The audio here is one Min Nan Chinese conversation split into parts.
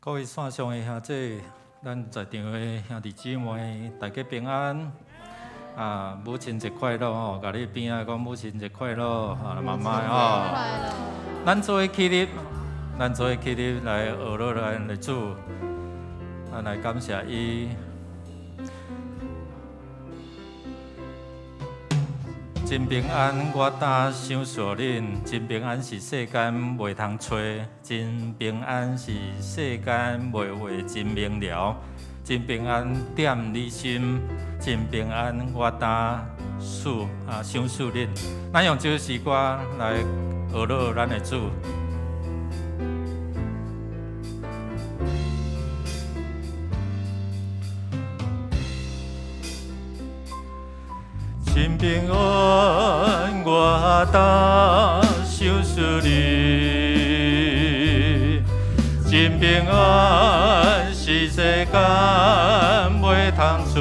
各位線上的兄弟，咱在場的兄弟姊妹，大家平安。啊，母親節快樂吼！共你邊仔講母親節快樂，啊，媽媽吼。咱做伙起立，咱做伙起立來學落咱的主，咱來感謝伊。真平安，我擔賞賜恁。真平安是世間袂通揣，真平安是世間袂話真明了。真平安踮你心，真平安我擔賜啊賞賜恁。咱用這首詩歌來學落咱的主。真平安，我擔賞賜你。真平安是世間袂通揣，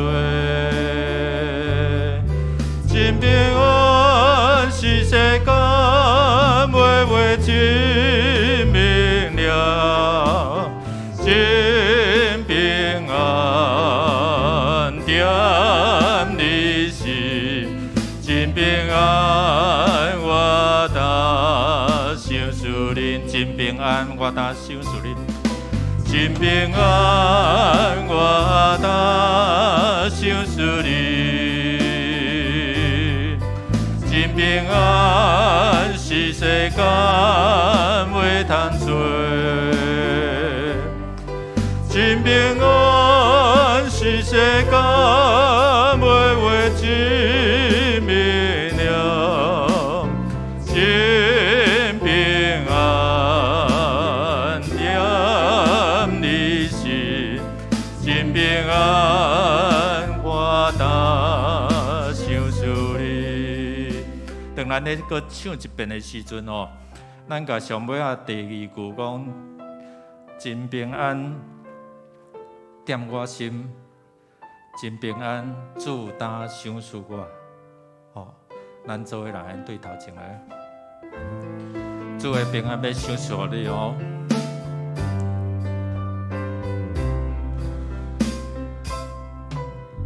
真平安是世間袂話真明了，真平安踮你心，真平安我擔賞賜恁，真平安我擔賞賜恁，真平安我擔賞賜你，真平安是世間袂通揣，真平安是世間袂話真明了，真平安踮你心，真平安我擔賞賜你。當咱咧閣唱一遍的時陣哦，咱共上尾仔第二句講真平安踮我心，真平安主擔賞賜我。吼，咱做伙來對頭前來，主的平安欲賞賜予你哦。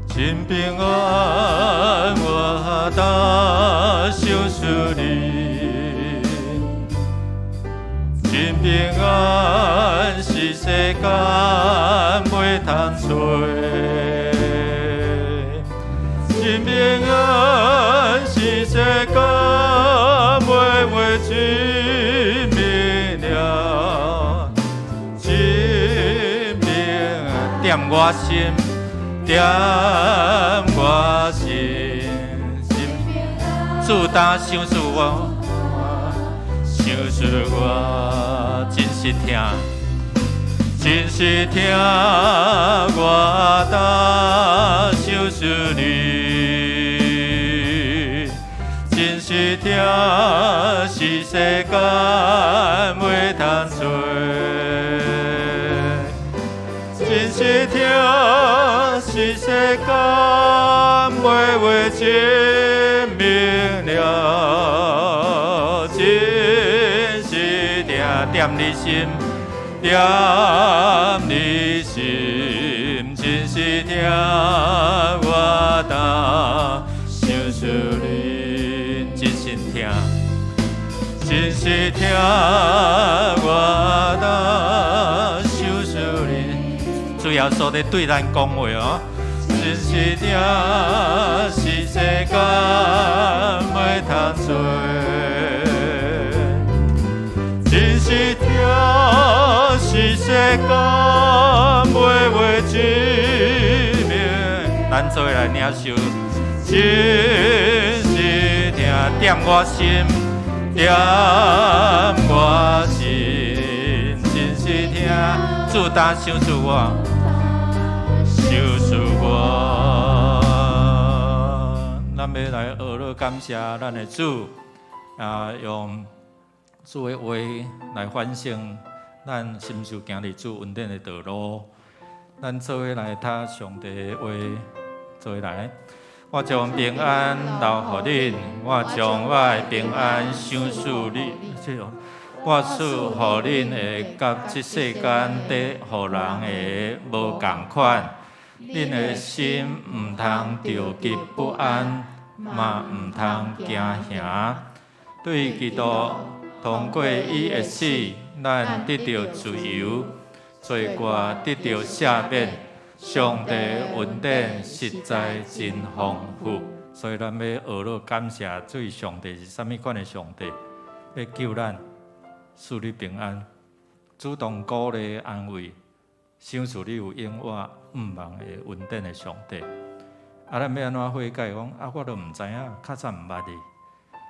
真平安，我擔賞賜你。真平安是世間袂通揣，真平安是世間袂話真明了，真平安踮我心，踮我心，主擔賞賜我，賞賜我，真是疼，真是疼，我擔賞賜你，真是疼，是世間袂通揣，真是疼，是世間袂話真明了，真是疼，踮你心，踮你心，真是疼，我擔賞賜你，真是疼，真是疼，我擔賞賜你。主耶穌咧對咱講話哦，真是疼，是世間袂通揣，真是疼，是世間袂話真明。咱做伙來領受，真是疼，踮我心，踮我心，真是疼，主擔賞賜我，賞賜我。咱欲來學落感謝咱的主，啊，用主的話來反省咱是毋是有行佇主恩典的道路。咱做伙來讀上帝的話，做伙來。我將平安留予恁，我將我的平安賞賜你。這個我賜予恁的，佮這世間佇予人的無仝款。恁的心毋通著急不安，嘛毋通驚嚇。對基督通過伊的死，咱得著自由，罪過得著赦免。上帝恩典實在真豐富，所以咱欲學落感謝主上帝是啥物款的上帝，欲救咱，賜你平安，主動鼓勵安慰，賞賜你有永活毋望的恩典的上帝。啊，咱欲按怎悔改？講啊，我都毋知影，較早毋捌你。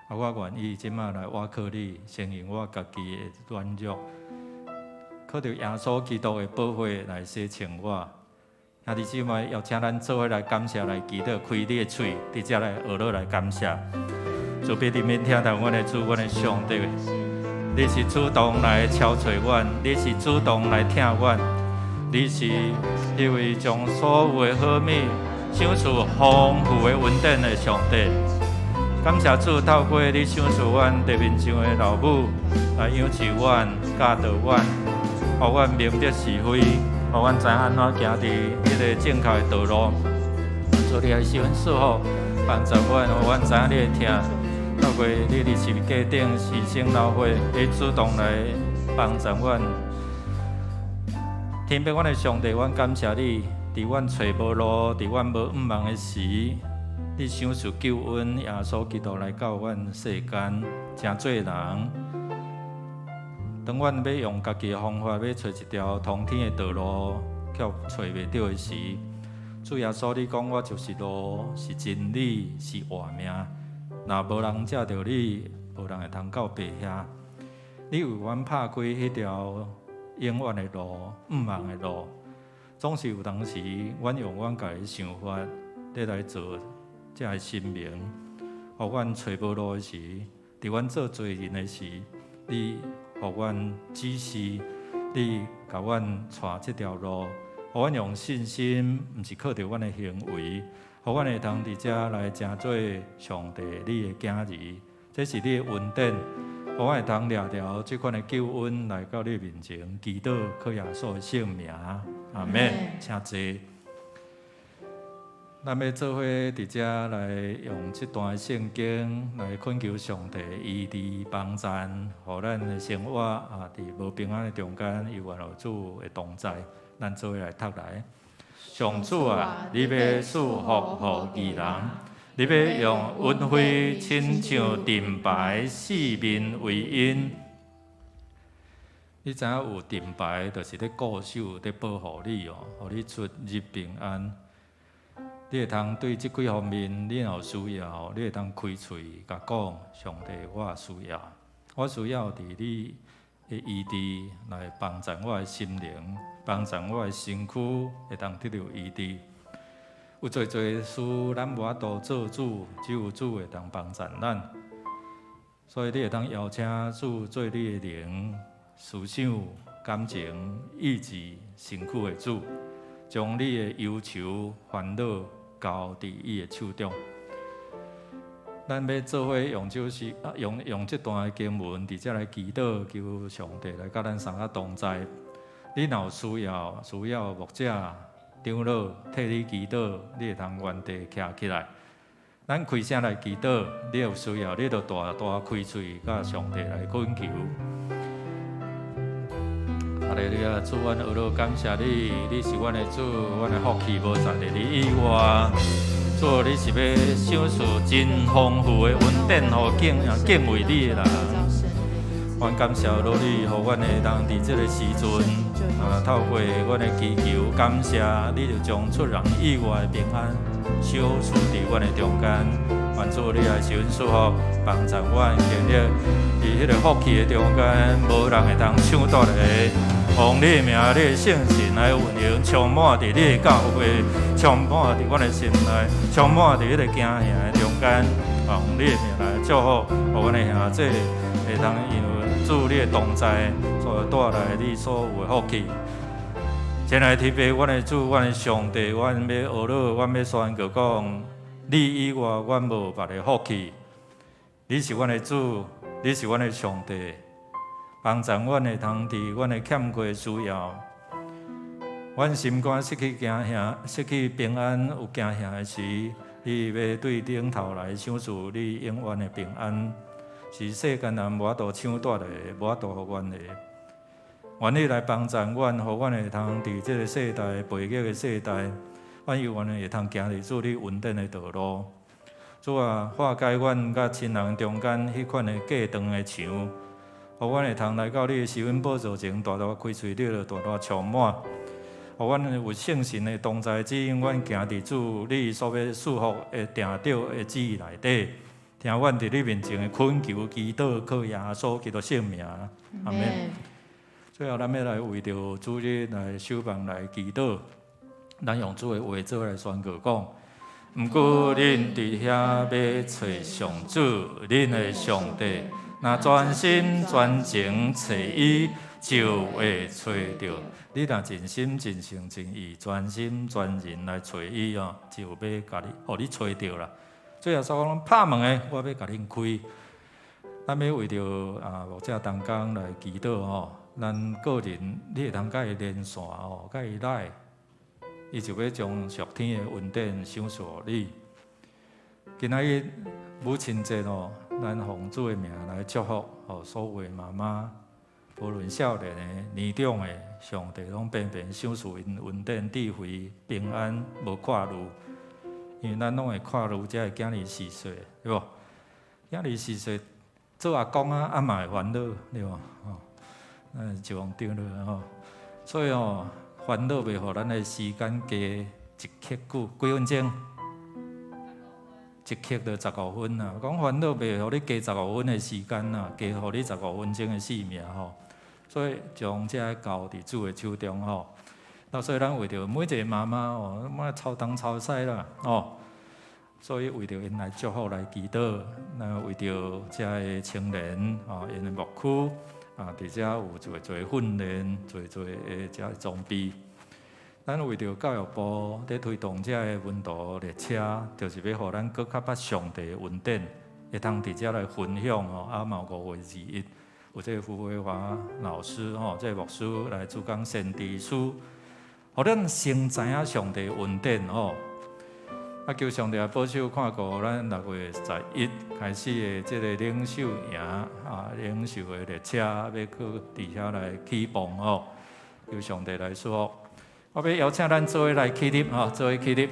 啊，我願意這馬來倚靠你，承認我家己的軟弱，靠著耶穌基督的寶血來洗清我。兄弟姊妹，邀請咱做伙來感謝，來祈禱，開你的喙，佇遮來學落來感謝。慈悲憐憫疼待阮的主，阮的上帝，你是主動來敲揣阮，你是主動來疼阮，你是彼位將所有的好物賞賜豐富的恩典的上帝。感謝主，透過你賞賜阮地面上的老母來養育阮、教導阮，予阮明白是非，予阮知影按怎行佇彼个正確的道路。主，你來賜福幫助阮，予阮知影你的疼。透過你佇十字架頂犧牲流血，你主動來幫助阮。天父，阮的上帝，阮感謝你，佇阮揣無路，佇阮無向望的時，你賞賜救恩，耶穌基督來到阮世間，成做人。當阮欲用家己的方法，欲揣一條通天的道路，卻揣袂著的時，主耶穌，你講我就是路，是真理，是活命。若無人藉著你，無人會通到爸遐。你為阮拍開彼條永遠的路，向望的路。總是有當時，阮用阮家己的想法，咧來做這个神明，予阮揣無路的時，佇阮做罪人的時，你予阮指示，你共阮帶這條路，予阮用信心，毋是靠著阮的行為，予阮會通佇遮來成做上帝你的囝兒，這是你的恩典，予阮會通掠著這款的救恩來到你面前，祈禱靠耶穌的聖名，阿門。請坐。咱欲做伙佇遮來用這段聖經來懇求上帝醫治幫贊，予咱的生活啊，佇無平安的中間，猶原有主的同在。咱做伙來讀來。上主啊，你欲賜福予義人，你欲用恩惠親像盾牌四面圍𪜶。你知影有盾牌，就是咧固守、咧保護你哦，予你出入平安。你會通對這幾方面，你若有需要，你會通開喙共講，上帝，我需要，我需要佇你的醫治來幫助我的心靈，幫助我的身軀會當得著醫治。有濟濟事咱無法度做主，只有主會當幫助咱。所以你會當邀請主做你的靈、思想、感情、意志、身軀的主，將你的憂愁、煩惱交佇伊的手中。咱欲做伙用這是啊，用這段的經文，佇遮來祈禱，求上帝來佮咱三個同在。你若有需要，需要牧者、長老替你祈禱，你會通原地徛起來。咱開聲來祈禱，你有需要，你就大大開喙，佮上帝來懇求。哈利路亞，主，阮學落感謝你，你是阮的主，阮的福氣無在佇你以外。主，你是欲賞賜真豐富的恩典，予敬畏你的人。阮感謝主你，予阮會當佇這个時陣，啊，透過阮的祈求感謝，你就將出人意外的平安賞賜佇阮的中間。願主你來賜福，幫助阮經歷佇彼个福氣的中間，無人會通搶奪的。奉你的名，你的聖神來運行，充滿佇你的教會，充滿佇阮的心內，充滿佇彼个家庭的中間。奉你的名來祝福，予阮的兄弟會當因為主你的同在，所帶來你所有的福氣。親愛的天父，阮的主，阮的上帝，阮欲學落，阮欲宣告講，你以外，阮無別个福氣。你是阮的主，你是阮的上帝，幫助阮會通佇阮的欠缺需要，阮心肝失去驚嚇，失去平安有驚嚇的時，你欲對頂頭來賞賜你永遠的平安，是世間人無法度搶奪的，無法度予阮的。願你來幫助阮，予阮會通佇這个世代背逆的世代，阮猶原會通行佇主你恩典的道路。主啊，化解阮佮親人中間彼款的隔斷的牆，予阮會通來到你的施恩寶座前，大大開喙，你就大大充滿。予阮有聖神的同在，指引阮行佇主你所欲賜福的定著的旨意內底，聽阮佇你面前的懇求祈禱，靠耶穌基督聖名，阿們。最後，咱欲來為著主日來守望來祈禱，咱用主的話做來宣告講。毋過恁佇遐欲揣上主，恁的上帝，若專心專情揣伊，就會揣著。你若盡心盡性盡意、專心專人來揣伊哦，就欲共你，予你揣著啦。主耶穌講拍門的，我欲共恁開。咱欲為著啊牧者同工來祈禱吼，咱個人你會通佮伊連線哦，佮伊來。伊就欲將屬天的恩典賞賜予你。今仔日母親節哦，咱奉主的名來祝福予所有的媽媽，無論少年的、年長的，上帝攏平平賞賜𪜶恩典、智慧、平安，無掛慮。因為咱攏會掛慮遮的囝兒序細，對無？囝兒序細，做阿公啊、阿嬤會煩惱，對無？吼，嗯，就往對了吼。所以哦，煩惱袂予咱的時間加一刻久，幾分鐘？一刻就十五分啊！講煩惱袂予你加十五分的時間啊，加予你十五分鐘的性命吼。所以將這个交佇主的手中吼。那所以咱為著每一个媽媽哦，莫操東操西啦哦。所以為著𪜶來祝福來祈禱，那為著遮个青年哦，𪜶的牧區啊，佇遮有濟濟訓練，濟濟的遮裝備。咱為著教育部佇推動遮个門徒列車，就是欲予咱閣較捌上帝的恩典，會通佇遮來分享吼。啊，嘛有5月21，有這个胡維華老師吼，這个牧師來主講先知書，予咱先知影上帝恩典吼。啊，求上帝來保守看顧咱6月11開始的這个領袖營啊，領袖的列車欲去佇遐來起步吼，求上帝來賜福。我欲邀請咱做伙來起立吼，做伙起立。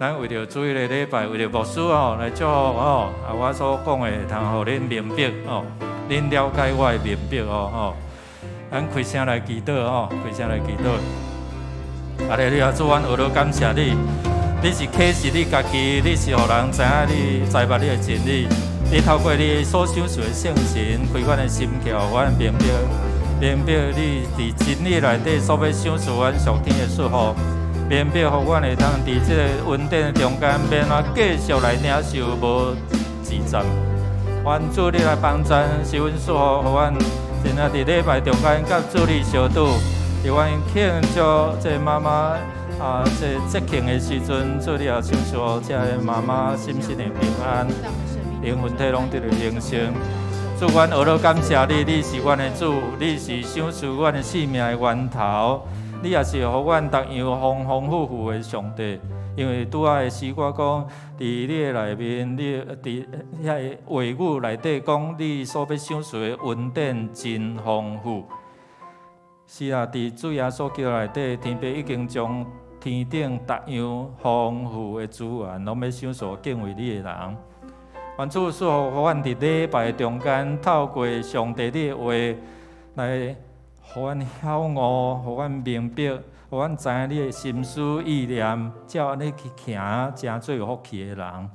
咱為著主日的禮拜，為著牧師吼來祝福吼。啊，我所講的會通予恁明白吼，恁了解我的明白哦吼。咱開聲來祈禱吼，開聲來祈禱。阿利路亞，主，阮學了感謝你，你是啟示你家己，你是予人知影你知捌你的真理。你透過你所賞賜的聖神，開阮的心竅，阮明白。明白你佇真理內底所欲賞賜阮屬天的祝福，明白予阮會通佇這个恩典中間，免怎繼續來領受無自在。願主你來幫贊，使阮祝福，予阮真正佇禮拜中間佮主你相拄，佇阮慶祝這媽媽啊，這節慶的時陣，主你也賞賜這个媽媽心身的平安，靈魂體攏得著興盛。主，阮學了感謝你，你是阮的主，你是賞賜阮的性命的源頭，你也是予阮逐樣豐豐富富的上帝。因為拄仔的詩歌講，佇你的內面，你佇遐個話語內底講，你所欲賞賜的恩典真豐富。是啊，佇主耶穌基督內底，天父已經將天頂逐樣豐富的資源，攏欲賞賜敬畏你的人。願主賜福，予阮佇禮拜中間，透過上帝你的話來，予阮曉悟，予阮明白，予阮知影你的心思意念，照按呢去行，成做有福氣的人。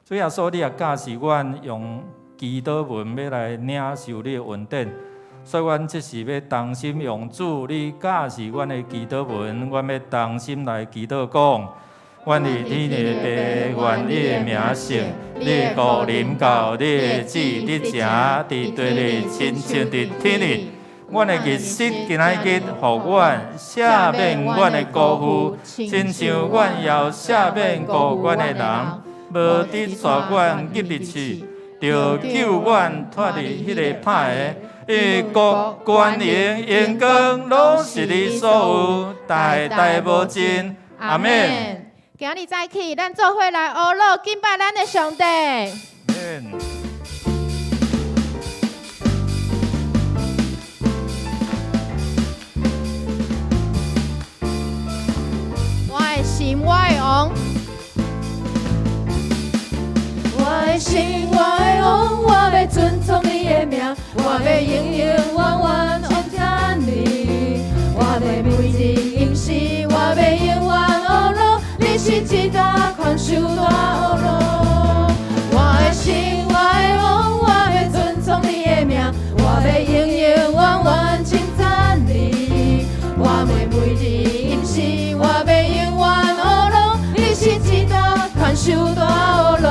主耶穌，你也教示阮用祈禱文欲來領受你的恩典，所以阮這時欲同心用主你教示阮的祈禱文，阮欲同心來祈禱講。阮佇天的父，願你的名聖，你的國臨到，你的旨意得成，佇地裡親像佇天裡。阮的日食今仔日予阮，赦免阮的辜負，親像阮也赦免辜負阮的人，無得帶阮入去試，著救阮脫離彼个歹的。因國權榮榮光攏是你所有，代代無盡。阿門。今日早起，咱做伙來呵咾敬拜咱的上帝。阿門。我的心，我的王。我的心，我的王，我欲尊崇你的名，我欲永永遠遠稱讚你。我欲每日吟詩，我欲永遠呵咾，你是至大寬恕大呵咾。我的心，我的王，我欲尊崇你的名，我欲永永遠遠稱讚你。我欲每日吟詩，我欲永遠呵咾，你是至大寬恕大呵咾。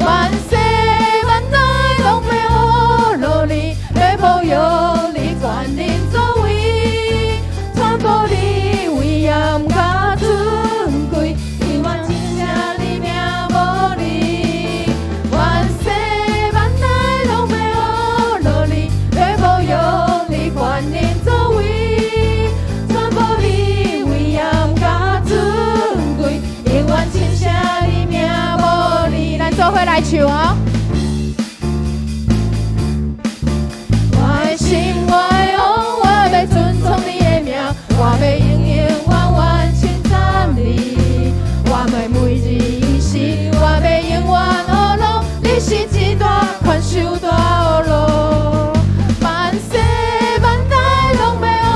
萬世萬代攏欲呵咾你，欲保佑你權能作為，傳播你威嚴佮尊貴，永遠稱謝你名無離。萬世萬代攏欲呵咾你，欲保佑你權能作為，傳播你威嚴佮尊貴，永遠稱謝你名無離。咱做伙來唱哦。我的心，我的王，我欲尊崇你的名，我欲永永遠遠稱讚你。我欲每日吟詩，我欲永遠呵咾，你是至大寬恕大呵咾。萬世萬代攏欲呵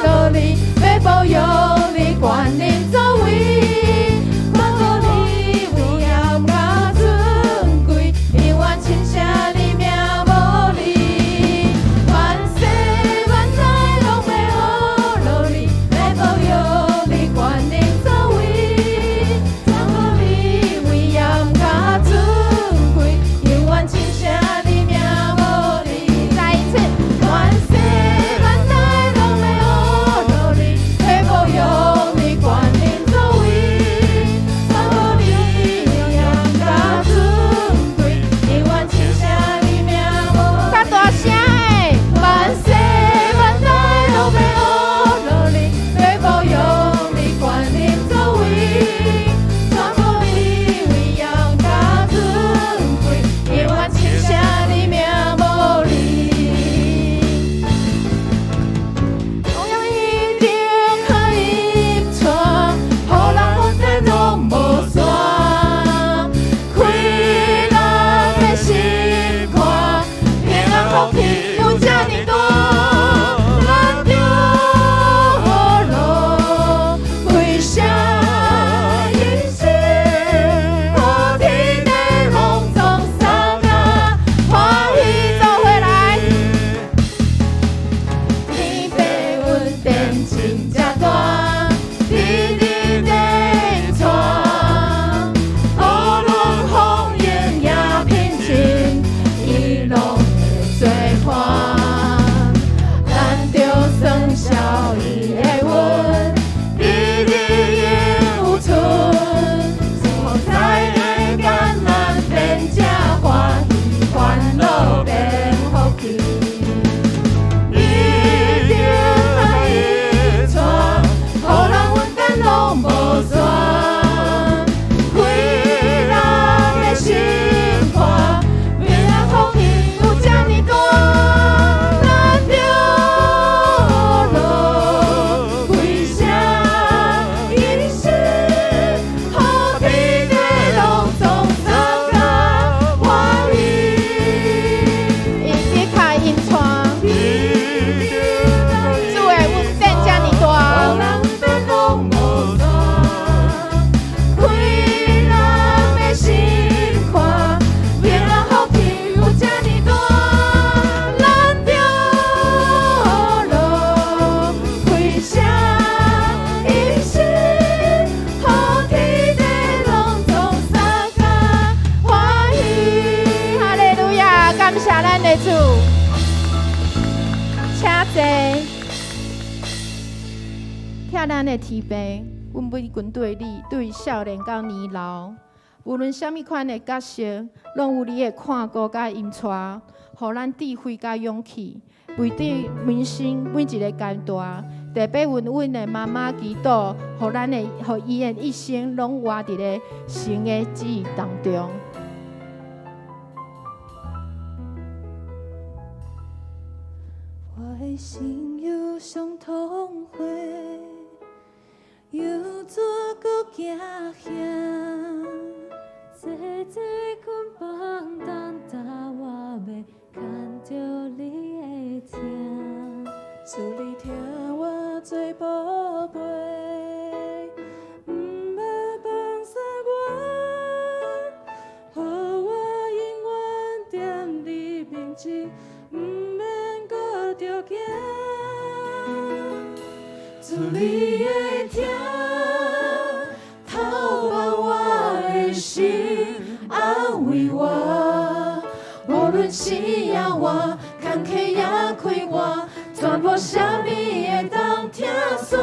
咾你，欲保佑你權能作為，傳播你威嚴佮尊貴，永遠稱謝你名無離。萬世萬代攏欲呵咾你，欲保佑你權能作為，傳播你威嚴佮尊貴，永遠稱謝你名無離。再一次，萬世萬代攏欲呵咾你，欲保佑你權能作為，傳播你威嚴佮尊貴，永遠稱謝你名無較大聲的。萬世萬代攏欲呵咾你，欲保佑你權能作為，傳播你威嚴佮尊貴，永遠稱謝你名無離。王一定可以傳，予人恩典攏無煞，開人的心肝，平安福氣有這呢大，咱著呵咾，開聲吟詩，予天地攏總相佮歡喜。做伙來。天父恩典真正大，日日的帶，無論風雨也平靜，伊攏會做伴。咱著算笑伊的恩，日日猶存，所在的艱難變這歡喜，煩惱變福氣。一定愛帶，予人恩典攏無煞，開人的心肝，平安福氣有這呢大，咱著呵咾，開聲吟詩，予天地攏總相佮歡喜。伊的確引帶，主的恩典這呢大，予人恩典攏無煞，開人的心肝，平安福氣有這呢大，咱著呵咾，開聲吟詩，予天地攏總相佮歡喜。哈利路亞，感謝咱的主，請坐。聽咱的天父，阮每群對你，對少年到年老，無論啥物款的角色，攏有你的看顧佮引帶，予咱智慧佮勇氣。為著人生每一个階段，特別為阮的媽媽祈禱，予咱的，予伊的一生攏活佇咧神的旨意當中。我的心有傷痛悔，猶怎閣驚嚇？濟濟捆綁擔擔，我欲牽著你的疼。主你疼我做寶貝，毋捌放捨我，予我永遠踮你面前，毋免閣著驚。主你的疼透徹我的心，安慰我，無論死抑活，坎坷抑快活，全無啥物會當拆散。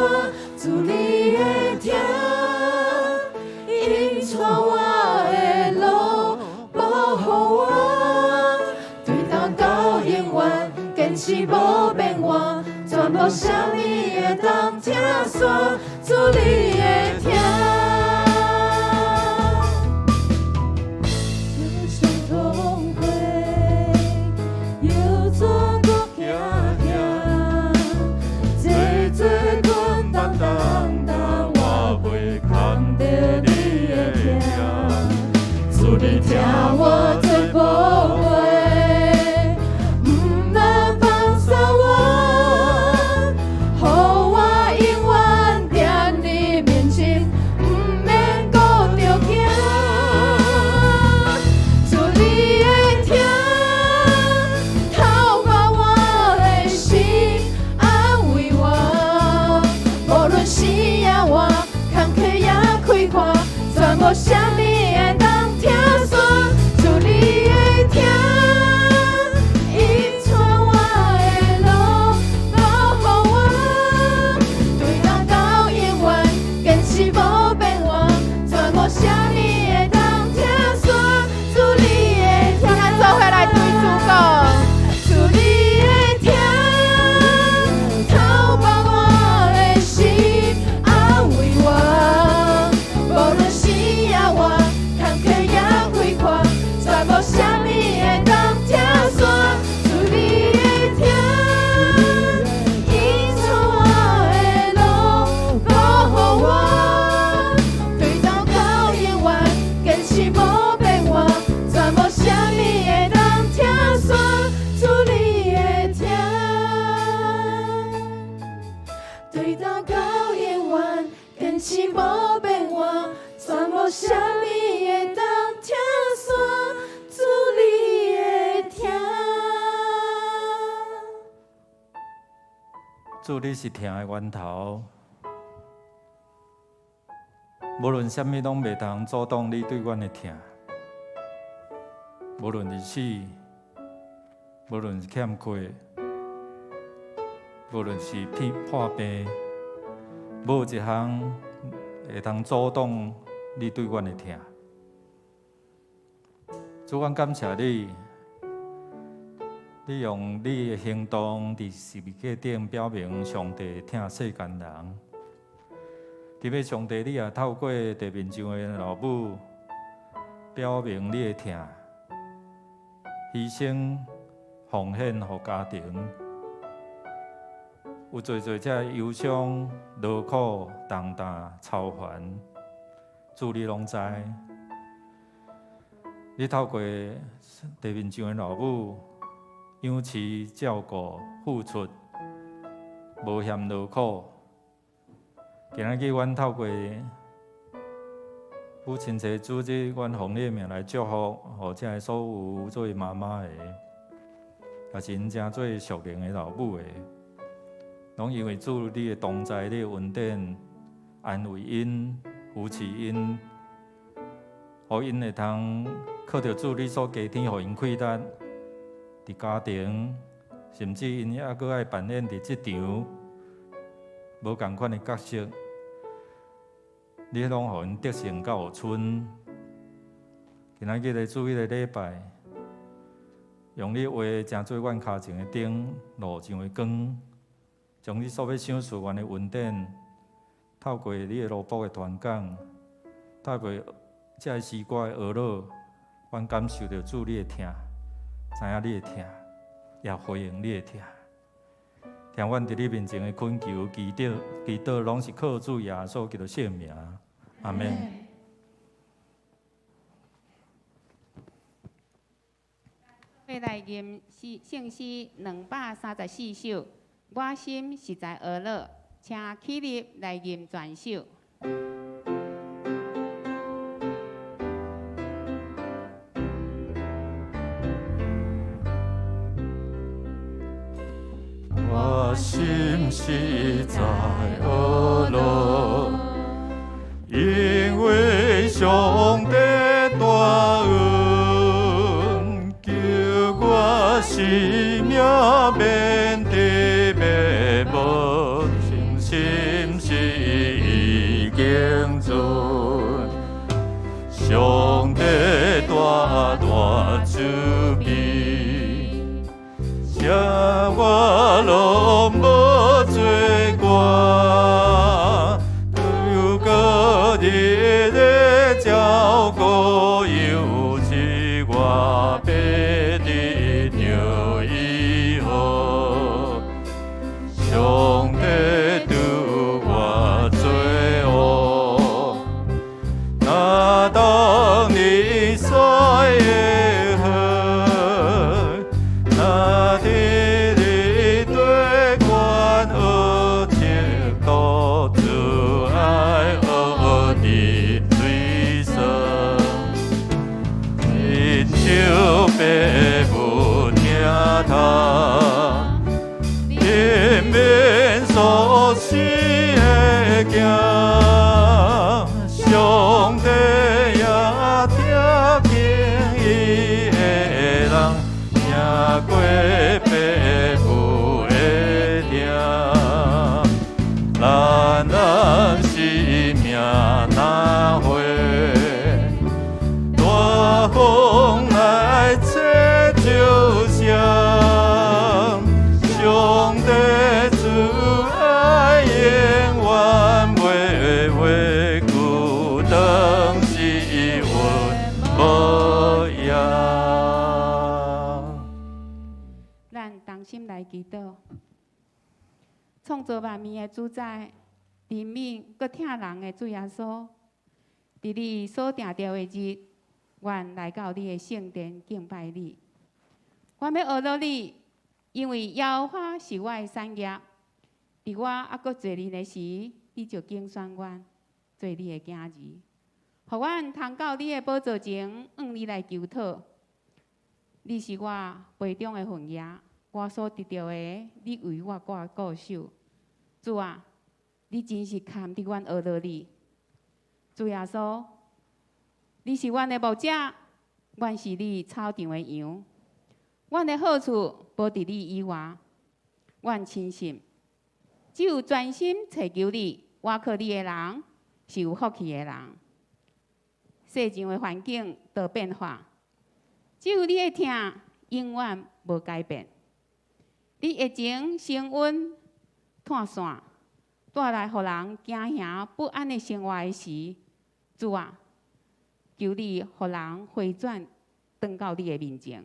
主你的疼，引帶我的路，保護我，對頭到永遠，堅持無變換，全無啥物會當拆散。主你的疼。有傷痛悔，猶怎閣驚嚇？濟濟困擔擔擔，我袂牽著你的疼。主你疼我做寶貝，毋捌放捨我，予我永遠踮你面前，毋免閣著驚。主你的疼透過我的心，安慰我，無論死抑活，坎坷抑快活，全無啥物會當拆散。主你的疼，引帶我的路，保護我，對頭到永遠，堅持無變換，全無啥物會當拆散。主你的疼，咱做伙來對主講。主你的疼，透徹我的心，安慰我，無論死抑活，坎坷抑快活，全無啥物會當拆散。主你的疼，引帶我的路，保護我，對頭到永遠，堅持無變換，全無啥物會當拆散。主你的疼，對頭到永遠，堅持無變換，全無啥物會當拆散。主你的疼。主，你是疼的源頭，無論啥物攏袂當阻擋你對阮的疼。無論是死，無論是欠缺，無論是破病，無一項會當阻擋你對阮的疼。主，阮感謝你，你用你的行動佇十字架頂表明上帝疼世間人。特別上帝，你也透過地面上的老母，表明你的疼，犧牲奉獻予家庭，有濟濟這憂傷、勞苦、重擔、操煩，主你攏知。你透過地面上的老母養飼、照顧、付出，無嫌勞苦。今仔日，阮透過母親節主日，阮奉你的名來祝福，予遮的所有做媽媽的，也是𪜶正做屬靈的老母的，攏因為主你的同在，你的恩典，安慰𪜶、扶持𪜶，予𪜶會通靠著主你所加添予𪜶氣力，佇家庭，甚至𪜶猶閣愛扮演佇職場無仝款的角色，你攏予𪜶得勝佮有春。今仔日的主日的禮拜，用你話成做阮跤前的燈，路上的光，將你所欲賞賜阮的恩典，透過你的奴僕的傳講，透過這个詩歌的呵咾，阮感受著主你的疼，知影你的疼，也回應你的疼。聽阮佇你面前的懇求、祈禱、祈禱，攏是靠主耶穌基督聖名。阿們。欲來吟詩聖詩234首，我心實在呵咾，請起立來吟全首。我心實在呵咾，因為上帝大恩，救我性命免得滅亡，信心是已經盡，上帝大大慈悲，赦我攏無罪過，又閣日的照顧，又賜我必得著醫好。上帝對我做王，若當你使的好，若佇你對關學程度，主愛學你水生，親像父母疼他，憐憫所生的囝，上帝也疼敬伊的人，疼過父母的疼。咱人生命若花，大風來吹就聲，上帝慈愛永遠袂袂久，當時阮無恙。咱同心來祈禱，創造萬物的主宰，憐憫閣疼人的主耶穌，佇你所定著的日，阮來到你的聖殿敬拜你。阮欲呵咾你，因為耶和華是我的產業。佇我猶閣做人的時，你就揀選阮做你的囝兒，予阮通到你的寶座前，向你來求討。你是我杯中的份額，我所得著的，你為我掛顧守。主啊，你真是堪得阮呵咾你。主耶穌，你是阮的牧者，阮是你草場的羊。阮的好處無佇你以外，阮深信，只有專心尋求你、倚靠你的人，是有福氣的人。世上的環境都變化，只有你的疼永遠無改變。你疫情升溫、脫線，帶來予人驚嚇不安的生活的時，主啊，求你予人回轉，轉到你的面前。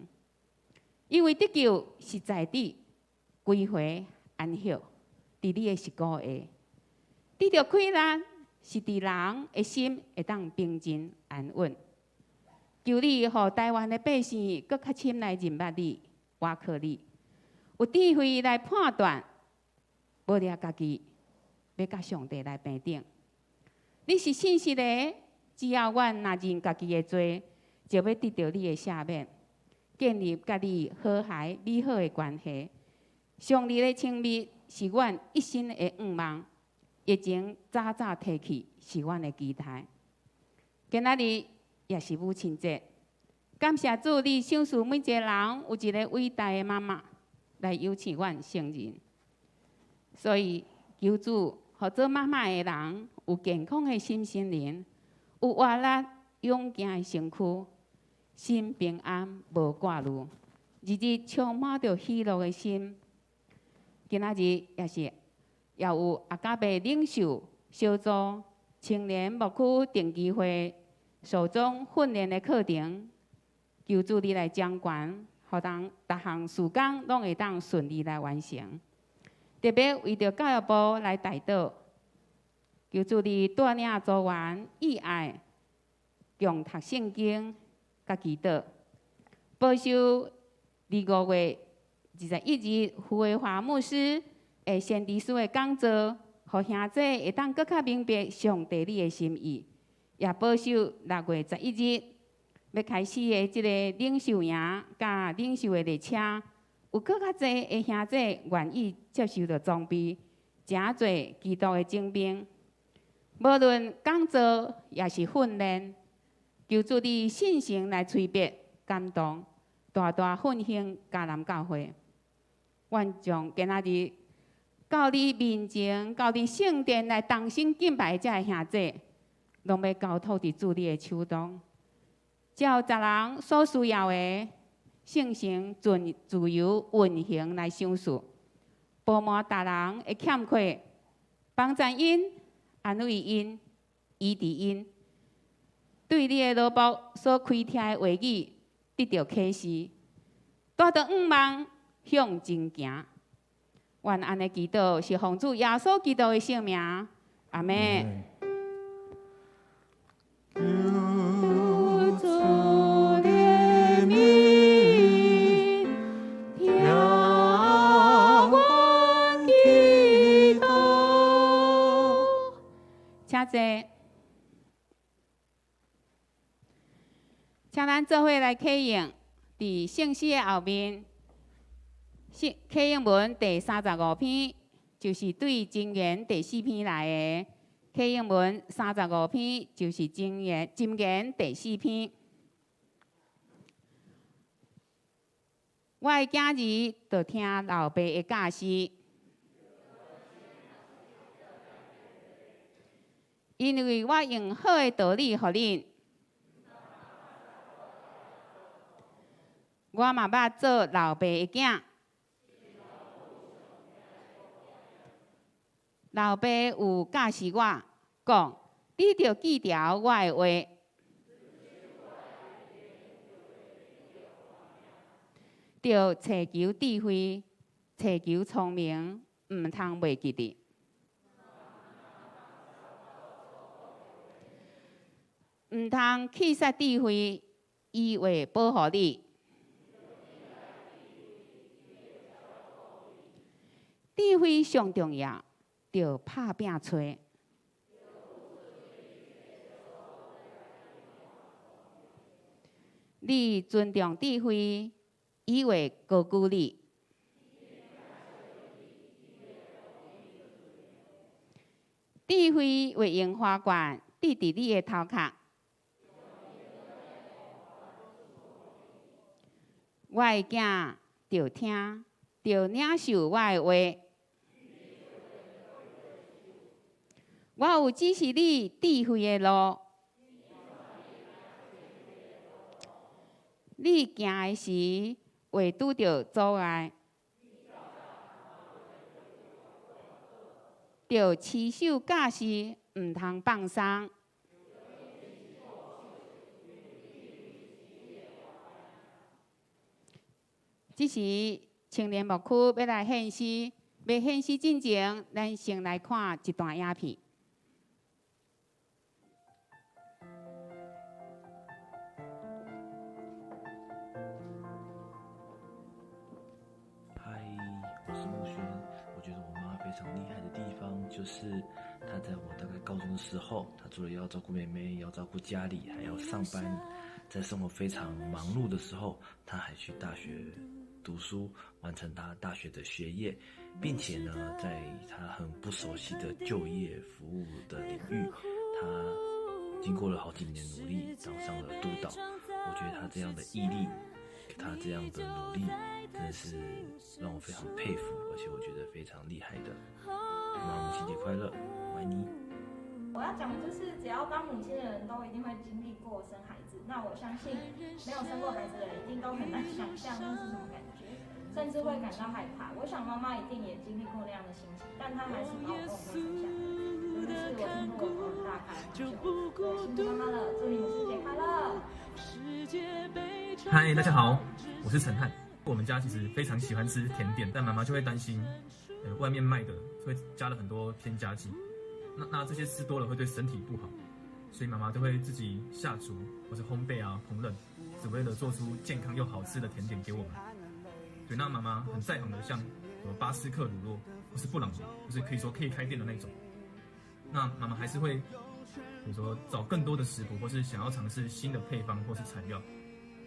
因為得救是在佇歸回安息，佇你的實膏下，得著氣力是佇人的心會當平靜安穩。求你予台灣的百姓閣較深來認捌你，倚靠你，有智慧來判斷，無掠家己欲佮上帝來平等。你是信實的，只要阮若認家己的罪，就欲得著你的赦免，建立佮你和諧美好的關係。上帝的親密是阮一生的願望，疫情早早退去是阮的期待。今仔日也是母親節，感謝主，你賞賜每一個人有一個偉大的媽媽來養育阮成人。所以求主，予做媽媽的人有健康的心身靈，有活力勇健的身軀。心平安无挂虑，日日充满著喜乐的心。今仔日也是也有阿加伯领袖小组青年牧区定期会手中训练的课程，求主你来掌权，予当逐项事工拢会当顺利来完成。特别为著教育部来代祷，求主你带领组员以爱共读圣经、佮祈祷，保守伫5月21日胡维华牧师的先知书的讲座，予兄弟会当阁较明白上帝你的心意，也保守6月11日欲开始的这个领袖营佮领袖的列车，有阁较济的兄弟愿意接受著装备，成做基督的精兵。无论讲座抑是训练，求主你圣神来催逼、感动，大大奋兴迦南教会。愿将今仔日到你面前、到你圣殿来同心敬拜的这个兄弟，拢欲交托伫主你的手中，照逐人所需要的，圣神尽自由运行来赏赐，补满逐人的欠缺，帮助𪜶，安慰𪜶，医治𪜶，对你的奴仆所开听的话语得著启示，带著向望向前行。愿按呢祈祷是奉主耶稣基督的圣名，阿们。求主怜悯，听阮祈祷。请坐，请咱做伙来启用，伫圣诗的后面，圣启用文第35篇，就是对箴言第四篇来的。启用文三十五篇，就是箴言，箴言第四篇。我的囝儿著听老爸的教示，因为我用好的道理予恁，我嘛捌做老爸的囝。老爸有教示我，讲你著记牢我的话，著揣求智慧，揣求聪明，毋通袂记得。毋通弃杀智慧，伊会保护你。智慧上重要，著拍拚揣。你尊重智慧，伊会高举你。智慧会用花冠戴伫你的头壳。我的囝著听，著领受我的话。我有指示你智慧的路，你行的时袂拄著阻碍，著持守教示，毋通放松。这时，青年牧区欲来献诗，欲献诗进前，咱先来看一段影片。嗨，我是孟轩。我觉得我妈非常厉害的地方，就是她在我大概高中的时候，她除了要照顾妹妹，要照顾家里，还要上班，在生活非常忙碌的时候，她还去大学读书，完成她大学的学业，并且呢，在她很不熟悉的就业服务的领域，她经过了好几年努力，当上了督导。我觉得她这样的毅力，她这样的努力，真的是让我非常佩服，而且我觉得非常厉害的。妈，母亲节快乐，我爱你。我要讲的就是，只要当母亲的人都一定会经历过生孩子。子。那我相信没有生过孩子的人一定都很难想象那是什么感觉，甚至会感到害怕。我想妈妈一定也经历过那样的心情，但她还是把我跟我哥生下来。真的是我听过我头很大开，对，辛苦妈妈了，祝你母亲节快乐！嗨，大家好，我是陈汉。我们家其实非常喜欢吃甜点，但妈妈就会担心，外面卖的会加了很多添加剂，那这些吃多了会对身体不好，所以妈妈就会自己下厨或是烘焙啊、烹饪，只为了做出健康又好吃的甜点给我们。对，那妈妈很在行的，像什么巴斯克乳酪或是布朗尼，就是可以说可以开店的那种。那妈妈还是会，比如说找更多的食谱，或是想要尝试新的配方或是材料，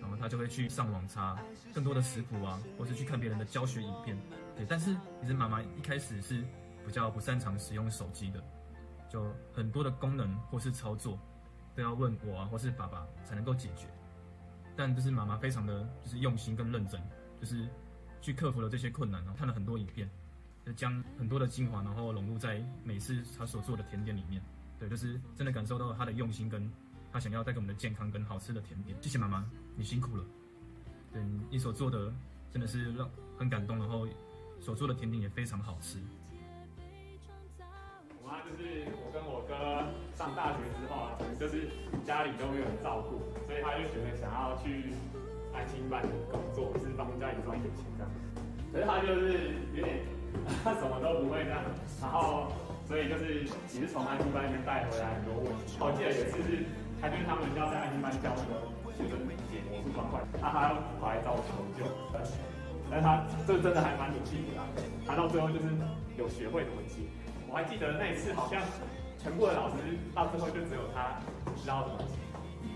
然后她就会去上网查更多的食谱啊，或是去看别人的教学影片。对，但是其实妈妈一开始是比较不擅长使用手机的，就很多的功能或是操作都要问我啊，或是爸爸才能够解决。但就是妈妈非常的就是用心跟认真，就是去克服了这些困难，然后看了很多影片，就将很多的精华，然后融入在每次她所做的甜点里面。对，就是真的感受到她的用心，跟她想要带给我们的健康跟好吃的甜点。谢谢妈妈，你辛苦了。对，你所做的真的是让很感动，然后所做的甜点也非常好吃。我妈就是我跟我哥上大学之后啊，可能就是家里都没有人照顾，所以她就觉得想要去安亲班工作，就是帮家里赚一点钱这样。可是她就是有点，她什么都不会这样，然后所以就是也是从安亲班那边带回来很多问题。我记得有一次是，他就是他们要在安亲班教那个学生解魔术方块，他跑来找我求救，但是他这真的还蛮努力的啦，他到最后就是有学会怎么解。我还记得那一次好像全部的老师到最后就只有他知道怎么解，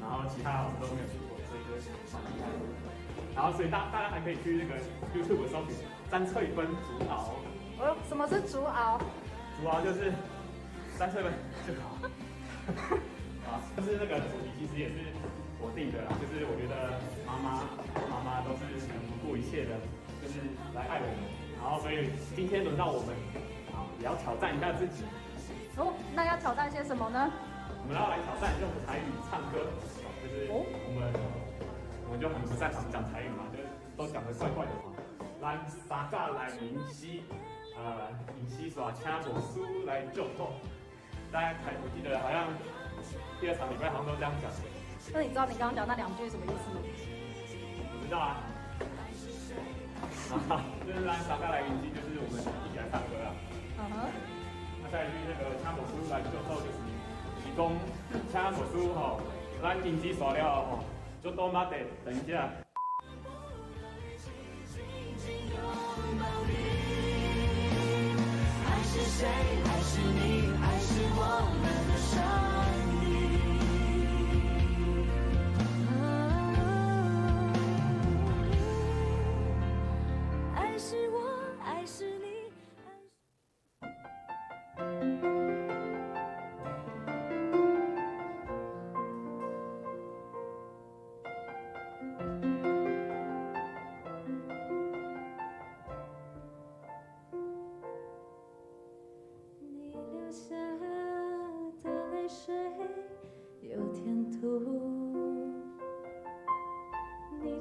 然后其他老师都没有学过，所以就蛮厉害的。然后所以大家还可以去那个 YouTube 搜寻詹翠芬竹熬。哦，什么是竹熬？竹熬就是詹翠芬竹熬。啊，就是那个主题其实也是我定的啦，就是我觉得妈妈都是很不顾一切的，就是来爱我们。然后所以今天轮到我们，啊，也要挑战一下自己。哦，那要挑战些什么呢？我们要来挑战用台语唱歌，就是我们就很不擅长讲台语嘛，就是都讲得怪怪的嘛。咱三甲来吟诗，吟诗煞请牧师来祝福。大家还我记得好像第二场礼拜好像都这样讲。那你知道你刚刚讲那两句什么意思吗？我知道啊。就是咱三甲来吟诗，就是我们一起来唱歌啊。嗯哼。那下一句那个请牧师来祝福，就是是讲请牧师吼，咱吟诗煞了吼，就多马得等一下。爱是谁？爱是你，爱是我们的上帝。爱是我，爱是你。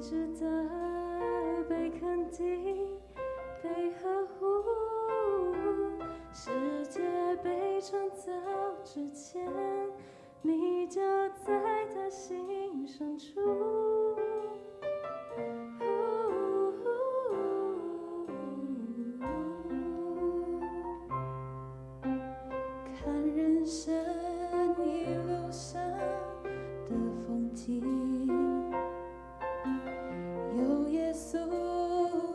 值得被肯定，被呵护。世界被创造之前，你就在他心深处。看人生一路上的风景。有耶稣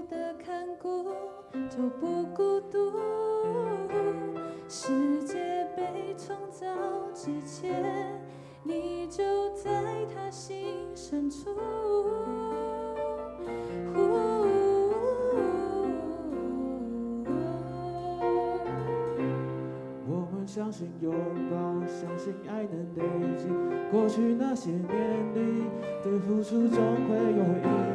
的看顾，就不孤独。世界被创造之前，你就在他心深处。我们相信拥抱，相信爱能累积。过去那些年里的付出，终会有回应。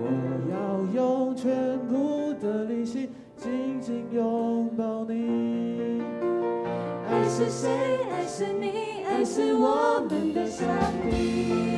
我要用全部的力气，紧紧拥抱你。爱是是誰？愛是你，愛是我們的上帝。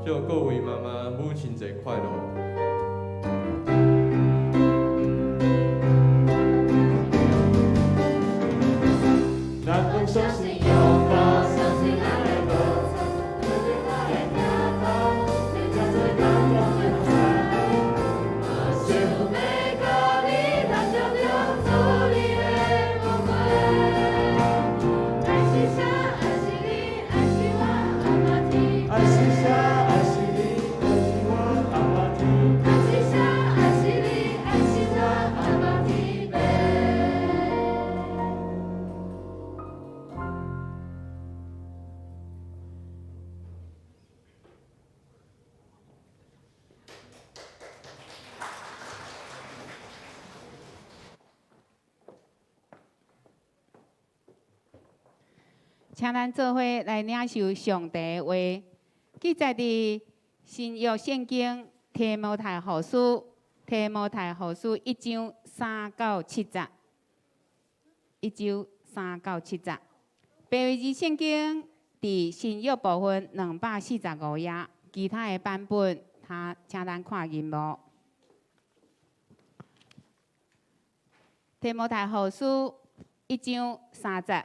祝各位媽媽母親節快樂！咱攏相信擁抱，相信愛的無殘，面對我的疼痛，你才最感動的所在。我想欲佮你挽著著做你的寶貝。愛是啥？愛是你，愛是我阿爸天。愛是啥？愛是你，愛是我阿爸天。愛是啥？愛是你，愛是我阿爸天父。請咱做伙來領受上帝的話，記載佇新約聖經提摩太後書，提摩太後書一章三到七節，一章三到七節。白話字聖經佇新約部分245頁，其他的版本，他請咱看螢幕。提摩太後書一章三節。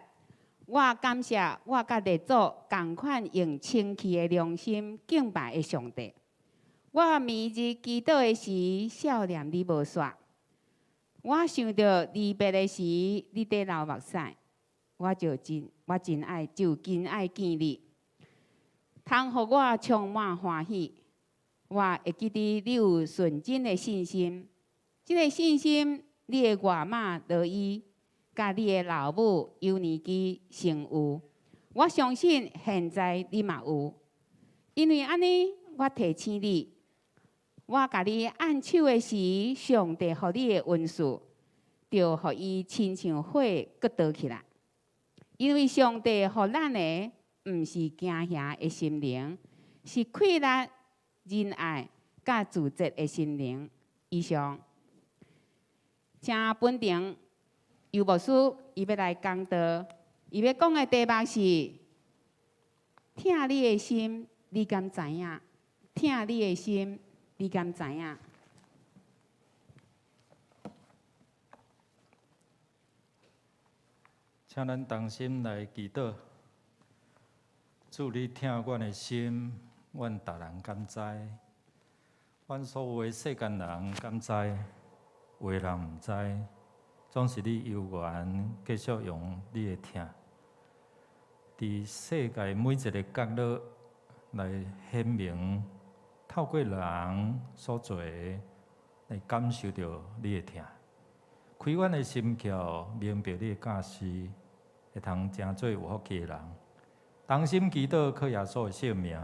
我感謝我佮列祖仝款用清氣的良心敬拜的上帝。我暝日祈禱的時，笑臉你無煞。我想著離別的時，你佇流目屎，我就真我真愛就真愛見你，通予我充滿歡喜。我會記得你有純真的信心，這个信心，你的外媽羅伊。佮你的老母尤尼基先有，我相信現在你嘛有，因為按呢，我提醒你，我共你按手的時，上帝予你的恩賜，就予伊親像火閣燒起來。因為上帝予咱的，毋是驚嚇的心靈，是氣力、仁愛、佮自節的心靈。以上，請本庭。尤牧師伊欲來講道，伊欲講的題目是：疼你的心，你敢知影？疼你的心，你敢知影？請咱同心來祈禱，主你疼阮的心，阮逐人敢知？阮所有的世間人敢知？有的人毋知。總是你猶原繼續用你的疼，佇世界每一个角落來顯明透過人所做的，來感受著你的疼。開阮的心竅，明白你的教示，會通成做有福氣的人。同心祈禱，靠耶穌的聖名，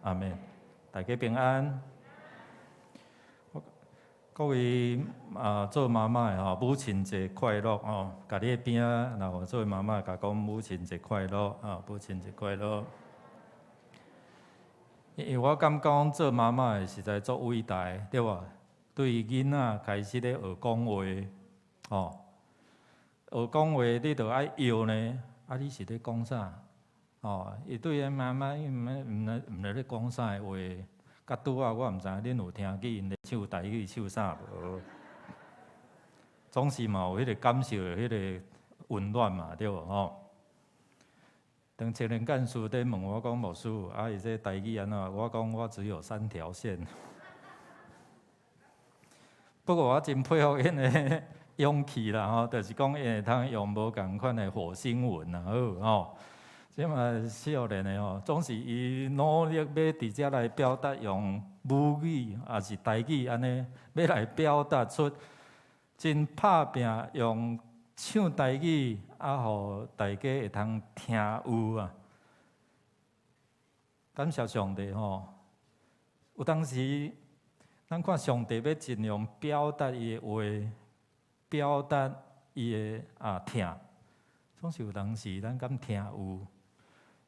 阿們。大家平安。各位啊，做媽媽的吼，母親節快樂哦！共你的邊仔，若有做媽媽，共講母親節快樂啊！母親節快樂。因為我感覺講做媽媽的實在足偉大，對無？對囡仔開始咧學講話，吼，學講話你著愛搖呢，啊，你是咧講啥？吼，伊對𪜶媽媽，伊毋知咧講啥話。佮拄仔我毋知影恁有聽見𪜶咧唱台語唱啥無？總是嘛有彼個感受，彼個溫暖嘛，對無吼？當青年幹事佇問我講牧師，啊，伊這台語按怎？我講我只有三條線。不過我真佩服𪜶的勇氣啦吼，就是講𪜶會通用無仝款的火星文啊，好吼。這嘛少年的吼，總是伊努力欲佇遮來表達用母語，抑是台語按呢，欲來表達出真拍拚用唱台語，啊，予大家會通聽有啊。感謝上帝吼，有當時咱看上帝欲盡量表達伊的話，表達伊的啊疼，總是有當時咱敢聽有？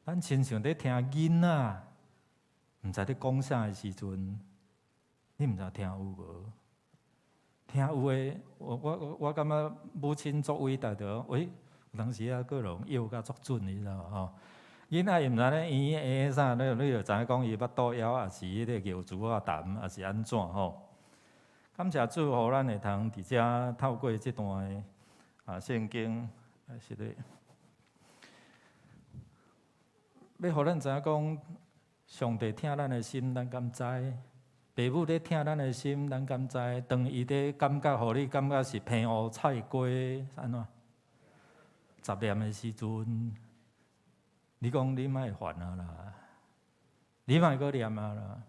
咱親像佇聽囡仔，毋知咧講啥的時陣，你毋知聽有無？聽有的，我感覺母親足偉大著，喂，有當時啊，閣攏搖甲足準，你知無吼？囡仔伊毋知咧咿咿啥，你就知影講伊腹肚枵，抑是彼個尿珠仔澹，抑是按怎吼？感謝主，予咱會通佇遮透過這段的啊聖經，是咧，欲予咱知影講，上帝疼咱的心，咱敢知？父母咧疼咱的心，咱敢知？當伊咧感覺，予你感覺是棚烏菜瓜按怎？雜念的時陣，你講你莫煩啊啦，你莫閣念啊啦。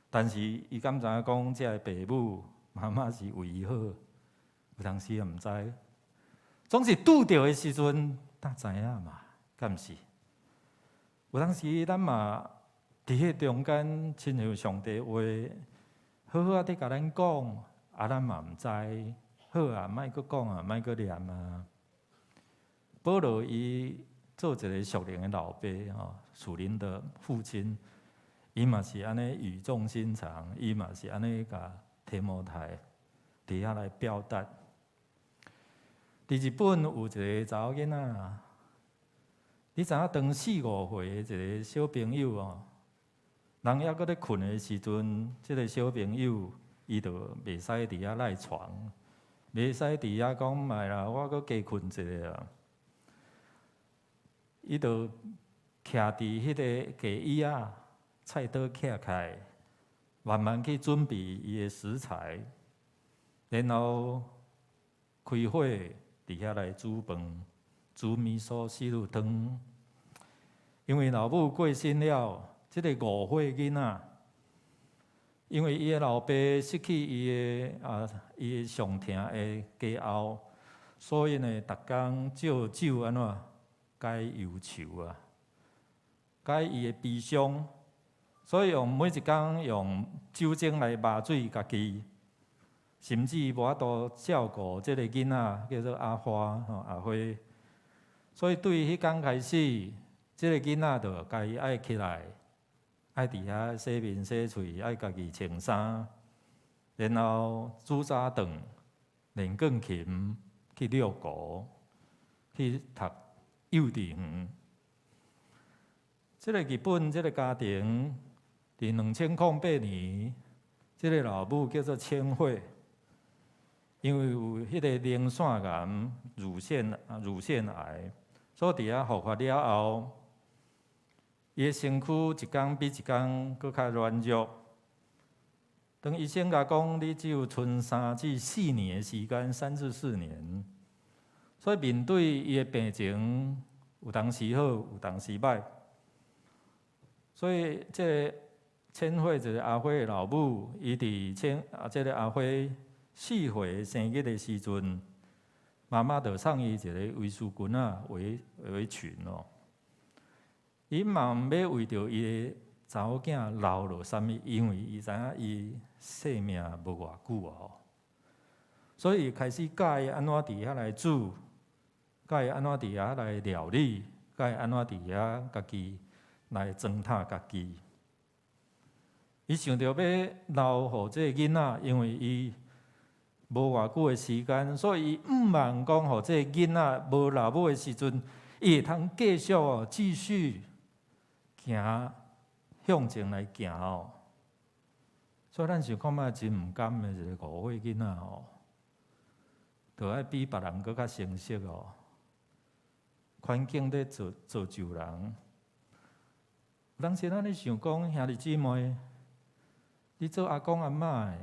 但是伊敢知影講，這个父母媽媽是為伊好，有當時也毋知。總是拄著的時陣，才知影嘛，敢毋是？有當時咱嘛佇彼中間，親像上帝話，好好仔佇共咱講，啊，咱嘛毋知。好啊，莫閣講啊，莫閣念啊。保羅伊做一個屬靈的老爸吼，屬靈的父親，伊嘛是按呢語重心長，伊嘛是按呢共提摩太佇遐來表達。佇日本有一個查某囡仔，你知影當四五歲的一個小朋友哦，人猶閣咧睏的時陣，這個小朋友伊就袂使佇遐賴床，袂使佇遐講莫啦，我閣加睏一下啊。伊就徛佇彼個地椅仔，菜刀徛起來，慢慢去準備伊的食材，然後開火佇遐來煮飯，煮味噌汁湯。因為老母過身了，這個五歲囡仔，因為伊的老爸失去伊的啊，伊的上疼的家後，所以呢，逐工借酒按怎解憂愁啊，解伊的悲傷，所以用每一工用酒精來麻醉家己，甚至無法度照顧這個囡仔，叫做阿花吼阿花。所以對彼工開始，這個囡仔就家己愛起來，愛佇遐洗面洗喙，愛家己穿衫，然後煮早頓，練鋼琴，去遛狗，去讀幼稚園。這個日本這個家庭，佇2008年，這個老母叫做千惠，因為有彼個乳腺癌、乳腺癌，所以佇遐復發了後，伊的身軀一工比一工閣較軟弱。當醫生共講，你只有賰3至4年的時間，3至4年。所以面對伊的病情，有當時好，有當時䆀。所以這個千惠就是阿輝的老母，伊佇千啊，這个阿輝4歲生日的時陣，媽媽就送伊一个圍絲裙仔圍圍裙哦。伊嘛毋欲為著伊的查某囝留落啥物，因為伊知影伊性命無偌久啊，所以開始教伊按怎佇遐來煮，教伊按怎佇遐來料理，教伊按怎佇遐家己來裝忒家己。伊想著欲留予這个囡仔，因為伊無偌久的時間，所以伊毋望講予這个囡仔無老母的時陣，伊會通繼續哦，繼續行向前來行哦。所以咱想看覓真毋甘的一个5歲囡仔哦，著愛比別人閣較成熟哦。環境咧造造就人，當時咱咧想講兄弟姊妹，你做阿公阿嬤的，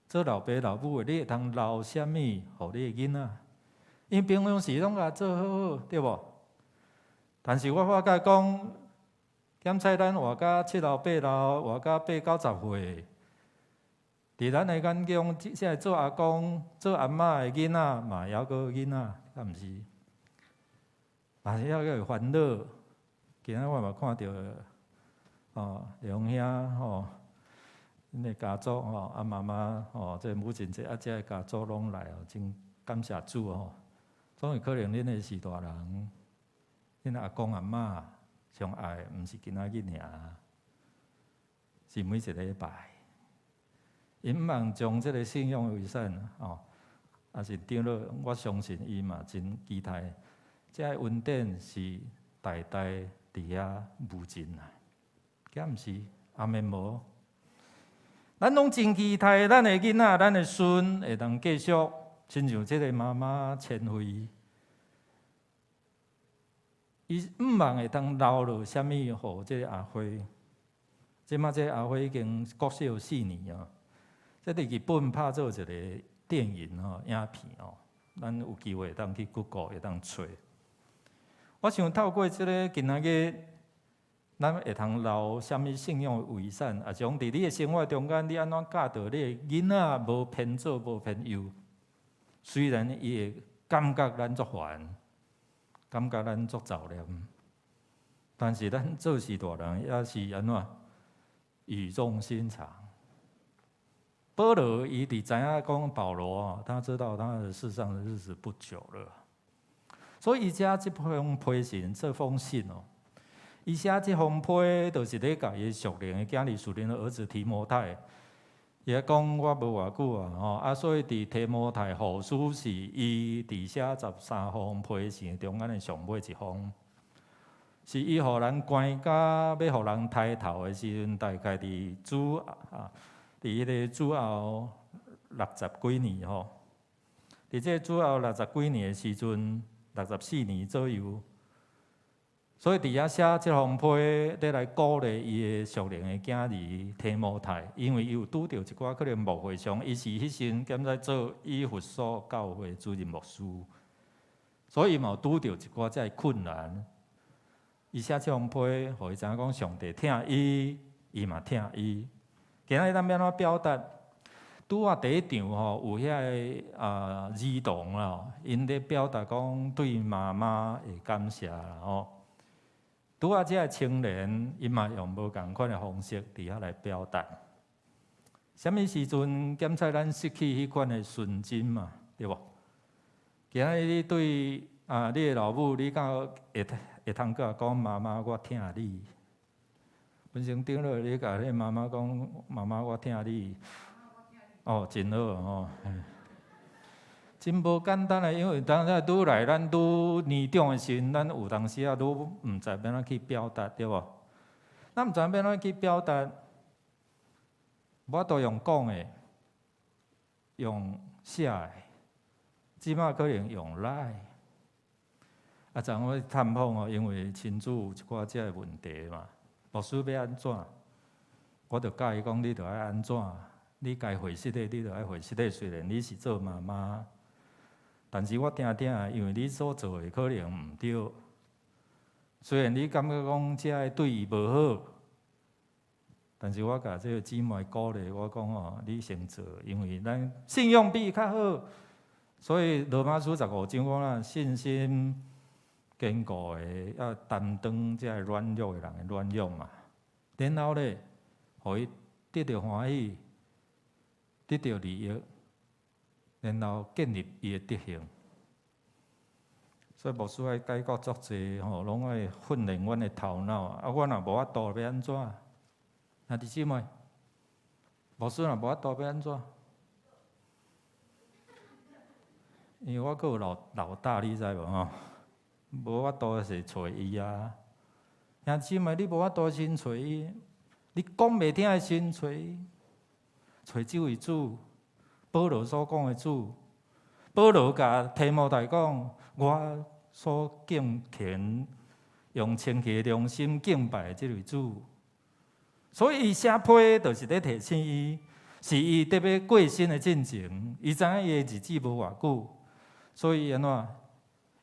做老爸老母的，你會通留啥物予你的囡仔？𪜶平常時攏共做好好，對無？但是我發覺講，檢採咱活甲七老八老，活甲八九十歲，佇咱的眼中，這個做阿公、做阿嬤的囡仔嘛，猶閣囡仔，敢毋是？嘛是猶閣會煩惱。今仔我嘛看著，哦，梁兄吼，𪜶的家族吼，啊媽媽吼，這個母親節啊，這個家族攏來哦，真感謝主吼。總會可能恁的是大人，恁阿公阿嬤上愛，毋是今仔日爾，是每一禮拜。𪜶毋通將這個信仰的遺產吼，也是長老，我相信伊嘛真期待，這個恩典是代代佇遐無盡啊，敢毋是？阿們無？咱攏真期待咱的囡仔、咱的孫會當繼續，親像這個媽媽千惠，伊毋望會當留落啥物予這個阿輝。這馬這個阿輝已經國小4年啊。這佇日本拍做一個電影吼，影片哦，咱有機會會當去 Google 會當揣。我想透過這个今仔日，咱會通留啥物信仰的遺產，抑是講佇你的生活中間，你按怎教導你的囡仔無偏左無偏右？雖然伊會感覺咱足煩，感覺咱足雜念，但是咱做是大人也是按怎語重心長。保羅伊佇知影講保羅啊，他知道他的世上的日子不久了，所以伊寫這封批信，這封信哦，伊寫這封批，就是咧共伊屬靈的囝兒、屬靈的兒子提摩太，伊講我無偌久啊，吼啊，所以佇提摩太後書是伊佇寫13封批信中間的上尾一封，是伊予人關甲欲予人刣頭的時陣，大概佇主啊。佇彼个主後六十幾年吼，佇這個主後六十幾年的時陣，64年左右，所以佇遐寫這封批，咧來鼓勵伊的屬靈的囝兒提摩太，因為伊有拄著一寡可能牧會上，伊是彼時陣兼在做以弗所教會主任牧師，所以伊嘛有拄著一寡這个困難。伊寫這封批，予伊知影講上帝疼伊，伊嘛疼伊。今仔日咱欲按怎表達？拄仔第一場吼，有遐个啊兒童啦，𪜶咧表達講對媽媽的感謝啦吼。拄仔這个青年，伊嘛用無仝款的方式佇遐來表達。啥物時陣檢採咱失去彼款的純真嘛？對無？今仔日你對啊你的老母，你敢會會通閣講媽媽，我疼你？本身長老，你共你媽媽講，媽媽我疼你。哦，真好吼，真無簡單啊！因為當陣愈來咱愈年長的時陣，咱有當時啊愈毋知欲按怎去表達，對無？咱毋知欲按怎去表達，無法度用講的，用寫的，這馬可能用 LINE。啊，昨昏我探訪哦，因為親子有一寡這个問題嘛，牧師欲按怎？我就教伊講，你著愛按怎？你該回信的，你著愛回信的。雖然你是做媽媽，但是我聽聽，因為你所做的可能毋對。雖然你感覺講這个對伊無好，但是我共這个姊妹鼓勵我講吼，你先做，因為咱信用比伊較好，所以羅馬書15章講啦，信心堅固的要擔當這个軟弱的人的軟弱嘛。然後咧，予伊得著歡喜，得著利益，然後建立伊的德行。所以牧師愛解決足濟吼，攏愛訓練阮的頭腦。啊，我若無法度欲按怎？兄弟姊妹，牧師若無法度欲按怎？因為我閣有老老大，你知無吼？無法度是揣伊啊。兄弟姊妹，你無法度先揣伊，你講袂聽的先揣伊，揣這位主，保羅所講的主，保羅共提摩太講，我所敬虔、用清潔的良心敬拜的這位主。所以伊寫批就是咧提醒伊，是伊得欲過身的進前，伊知影伊的日子無偌久，所以按怎？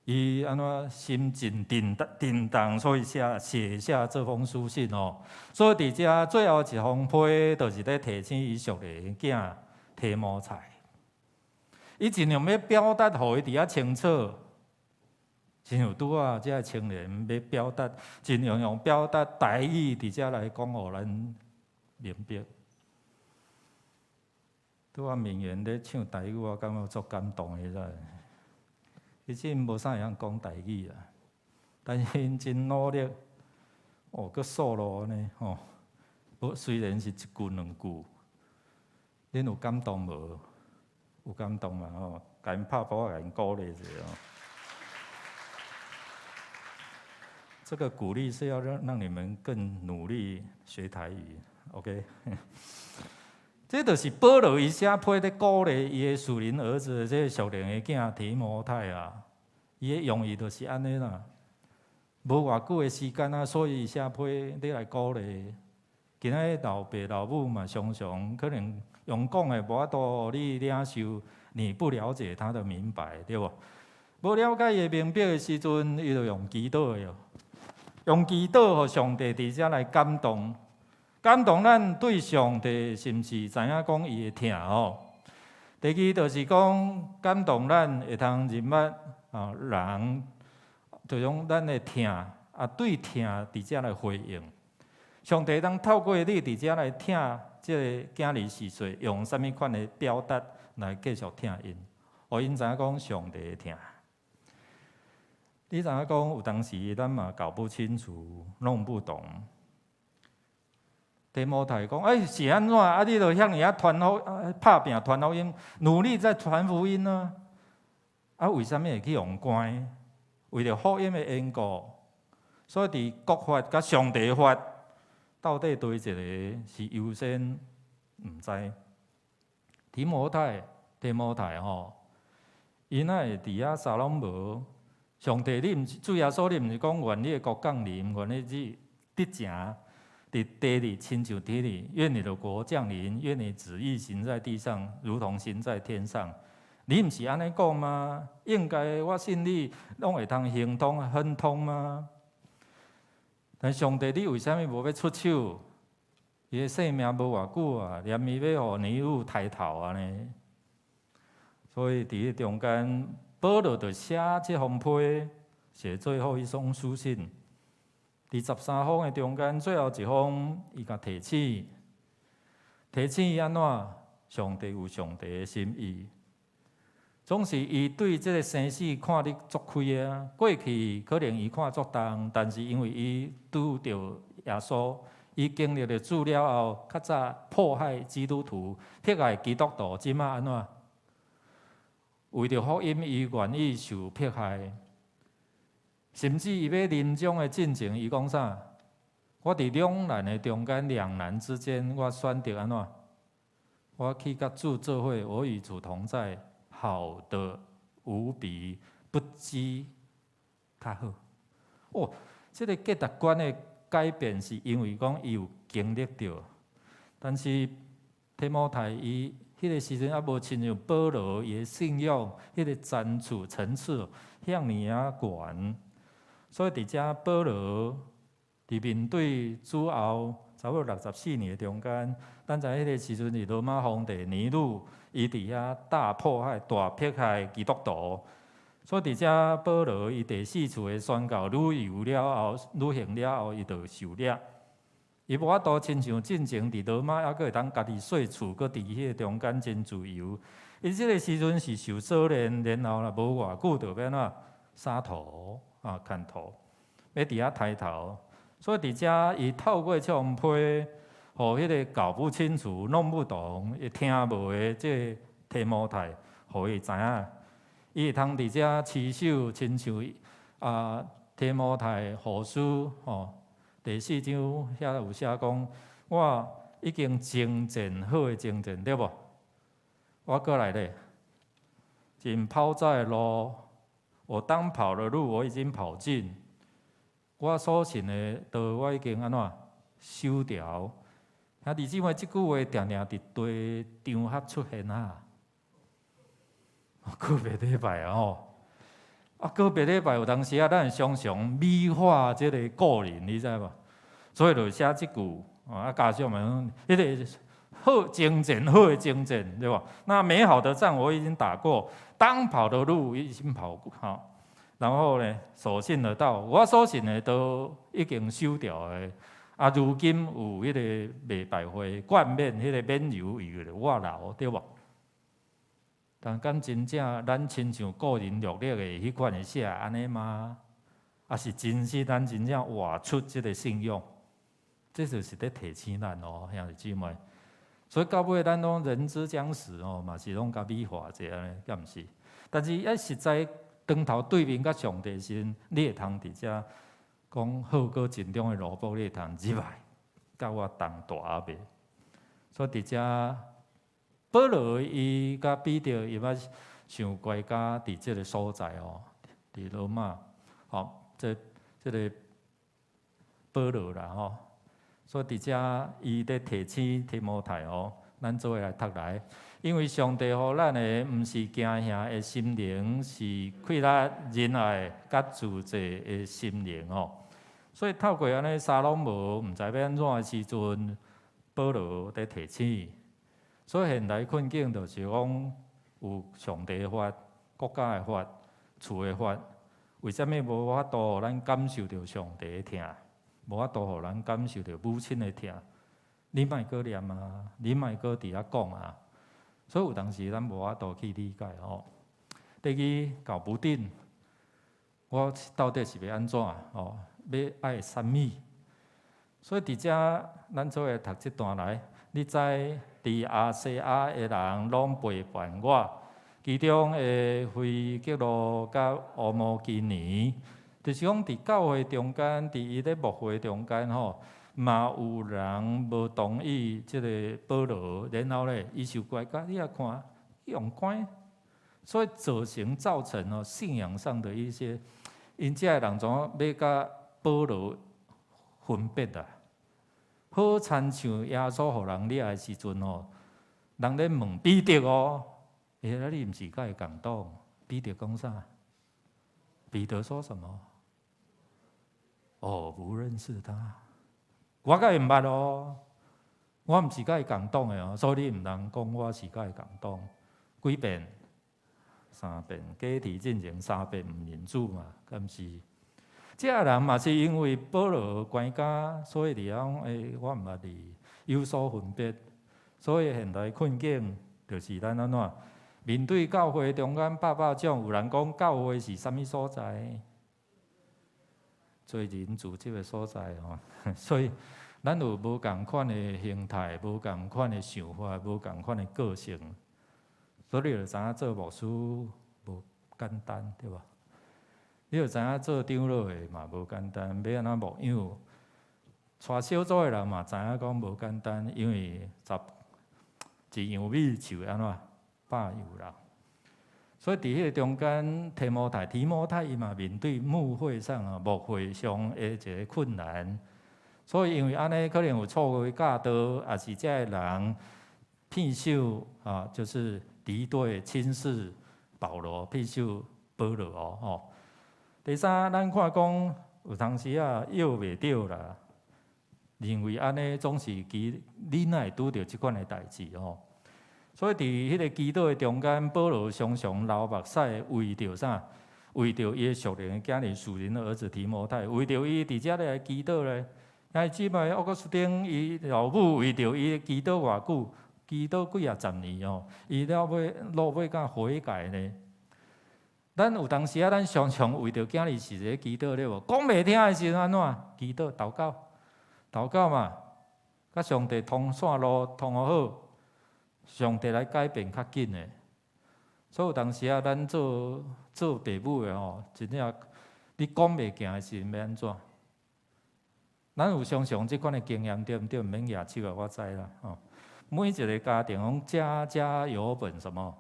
伊按怎心情震震動，所以寫下這封書信哦。所以佇遮最後一封批，就是咧提醒伊屬靈的囝提摩太，伊盡量欲表達，予伊佇遐清楚。親像拄仔這个青年欲表達，盡量用表達台語佇遮來講，予咱明白。拄仔明媛咧唱台語，我感覺足感動的，真。其實𪜶無啥會曉講台語啦，但是𪜶真努力，哦，閣 solo 按呢吼。無雖然是一句兩句，恁有感動無？有感動嘛吼？共𪜶拍鼓，共𪜶鼓勵一下哦。這個鼓勵是要讓你們更努力學台語，OK？這就是保羅伊寫批咧鼓勵伊的屬靈兒子，這個屬靈的囝提摩太啊，伊的用意就是按呢啦。無偌久的時間啊，所以寫批咧來鼓勵。今仔日老爸老母嘛，常常可能用講的無法度予你領受，你不了解他的明白，對無？無了解伊的明白的時陣，伊就用祈禱的，用祈禱予上帝佇遮來感動，感動咱對上帝是毋是知影講伊會疼吼？第二就是講感動咱會通認捌啊人，就用咱的疼啊對疼佇遮來回應。上帝當透過你佇遮來疼這个囝兒時陣，用啥物款的表達來繼續疼𪜶，予𪜶知影講上帝會疼。你知影講有當時咱嘛搞不清楚，弄不懂。提摩太講：欸，是按怎？啊，你著遐爾仔傳福，拍拚傳福音，努力在傳福音呢？啊，為啥物會去予人關？為著福音的緣故，所以佇國法佮上帝法，到底佗一個是優先？毋知。提摩太，提摩太吼，伊若會佇遐撒攏無？上帝，你毋是主耶穌，你毋是講願你的國降臨，願你旨佇正佇地裡親像天裡，願你的國降臨，願你旨意行在地上，如同行在天上。你毋是按呢講嗎？應該我信你，攏會通行通亨通嗎？但上帝，你為啥物無欲出手？伊的性命無偌久啊，連伊欲予尼祿抬頭按呢。所以佇彼中間，保羅就寫這封批，寫最後一封書信。佇13封的中間，最後一封，伊共提醒，提醒伊按怎？上帝有上帝的心意，總是伊對這个生死看得足開的啊。過去可能伊看足重，但是因為伊拄著耶穌，伊經歷著主了後，較早迫害基督徒、迫害基督徒，這馬按怎？為著福音，伊願意受迫害，甚至伊欲臨終的進前，伊講啥？我佇兩難的中間，兩難之間，我選擇按怎？我去佮主做伙，我與主同在，好的無比，不羈較好。哦，這个價值觀的改變，是因為講伊有經歷著，但是提摩太伊彼个時陣猶無親像保羅伊的信仰，彼个層次層次遐爾仔懸，所以佇遮保羅佇面對主後，差不多64年的中間，咱知彼個時陣是羅馬皇帝尼祿，伊佇遐大迫害、大迫害基督徒。所以佇遮保羅伊第四次的宣教旅遊了後，旅行了後，伊就受掠。伊無法度親像進前佇羅馬，猶閣會當家己稅厝，閣佇彼個中間真自由。伊這個時陣是受鎖鏈，然後啦無偌久就欲按怎殺頭啊，砍頭，欲佇遐刣頭。所以佇遮伊透過這封批，予彼個搞不清楚、弄不懂、伊聽無的這個提摩太，予伊知影，伊會通佇遮持守，親像啊提摩太後書吼第四章遐有寫講，我已經征戰好的征戰，對無？我閣來咧，盡跑走的路，我當跑的路我已經跑盡。我所信的道我已經按怎守牢。兄弟姊妹，這句話定定佇對場合出現啊！個別禮拜啊吼，啊個別禮拜有當時啊，咱常常美化這个個人，你知無？所以就寫這句啊，加上嘛，彼个好征戰，好的征戰，對吧？那美好的仗我已經打過，當跑的路已經跑過，吼。然後呢，所信的道，我所信的都已經守牢的。啊，如今有彼个袂敗壞冠冕，彼个免猶為我留，對無？但敢真正咱親像個人略略的彼款的寫按呢嗎？抑是真實咱真正活出這个信仰？這就是咧提醒咱哦，兄弟姊妹。所以到尾咱攏人之將死哦，嘛是攏共美化者按呢，敢毋是？但是愛實在當頭對面佮上帝時陣，你會通佇遮講好閣盡忠的奴僕，你會通入來，佮我同蹛仔袂？所以佇遮保羅伊佮彼得伊捌受關監佇這个所在哦，佇羅馬，吼，這個保羅啦吼。所以佇遮伊咧提醒提摩太哦，咱做伙來讀來，因為上帝予咱的毋是驚嚇的心靈，是氣力、仁愛、佮自制的心靈哦。所以透過按呢衫攏無，毋知欲按怎的時陣，保羅佇提醒。所以現代困境就是講有上帝法、國家的法、厝的法，為啥物無法度予咱感受著上帝的疼？無法度予咱感受著母親的疼？你莫閣念啊，你莫閣佇遐講啊。所以有當時咱無法度去理解吼。第二，搞不定，我到底是欲按怎吼？欲愛啥物？所以佇遮咱做伙讀這段來，你知佇亞細亞的人攏背叛我，其中的腓結羅佮烏摩基尼，就是講佇教會中間，佇伊咧牧會中間吼，嘛有人無同意這個保羅，然後咧，伊受關監，你也看，予人關，所以造成哦信仰上的一些，𪜶遮的人怎欲佮保羅分別啊？好親像耶穌予人掠的時陣吼，人咧問彼得哦，欸，你毋是佮伊共黨？彼得講啥？彼得說什麼？哦，不認識他。我佮伊毋捌哦，我毋是佮伊共黨的哦，所以你毋通講我是佮伊共黨。幾遍？三遍，雞啼進前三遍毋認主嘛，敢是？這人嘛是因為保羅關監，所以佇遐講，欸，我毋捌你，有所分別。所以現代困境就是咱按怎面對教會中間百百種，有人講教會是啥物所在？罪人聚集的所在吼，所以咱有無仝款的形態，無仝款的想法，無仝款的個性，所以你就知影做牧師無簡單，對無？你就知影做長老的嘛無簡單，欲按怎牧養？帶小組的人嘛知影講無簡單，因為十一樣米飼按怎百樣人。所以佇彼個中間，提摩太伊嘛面對牧會上啊牧會上的一个困難，所以因為按呢可能有錯誤的教導，抑是這个人鄙視啊，就是敵對輕視保羅，鄙視保羅哦吼。第三，咱看講有當時啊，藥袂著啦，認為按呢總是其你哪會拄著這款的代誌吼？所以佇彼个祈禱的中間，保羅常常流目屎，為著啥？為著伊的屬靈的囝兒、屬靈的兒子提摩太，為著伊佇遮咧來祈禱咧。兄弟姊妹，奧古斯丁伊老母為著伊祈禱偌久，祈禱幾仔十年哦，伊了尾落尾敢悔改呢？咱有當時啊，咱常常為著囝兒是咧祈禱咧無？講袂聽的時陣按怎？祈禱、禱告、禱告嘛，佮上帝通線路通予好，上帝來改變較緊的。所以有當時啊，咱做做爸母的吼，真正你講袂行的時陣欲按怎？咱有常常這款的經驗對毋對？毋免舉手啊，我知啦吼。每一个家庭攏家家有本什麼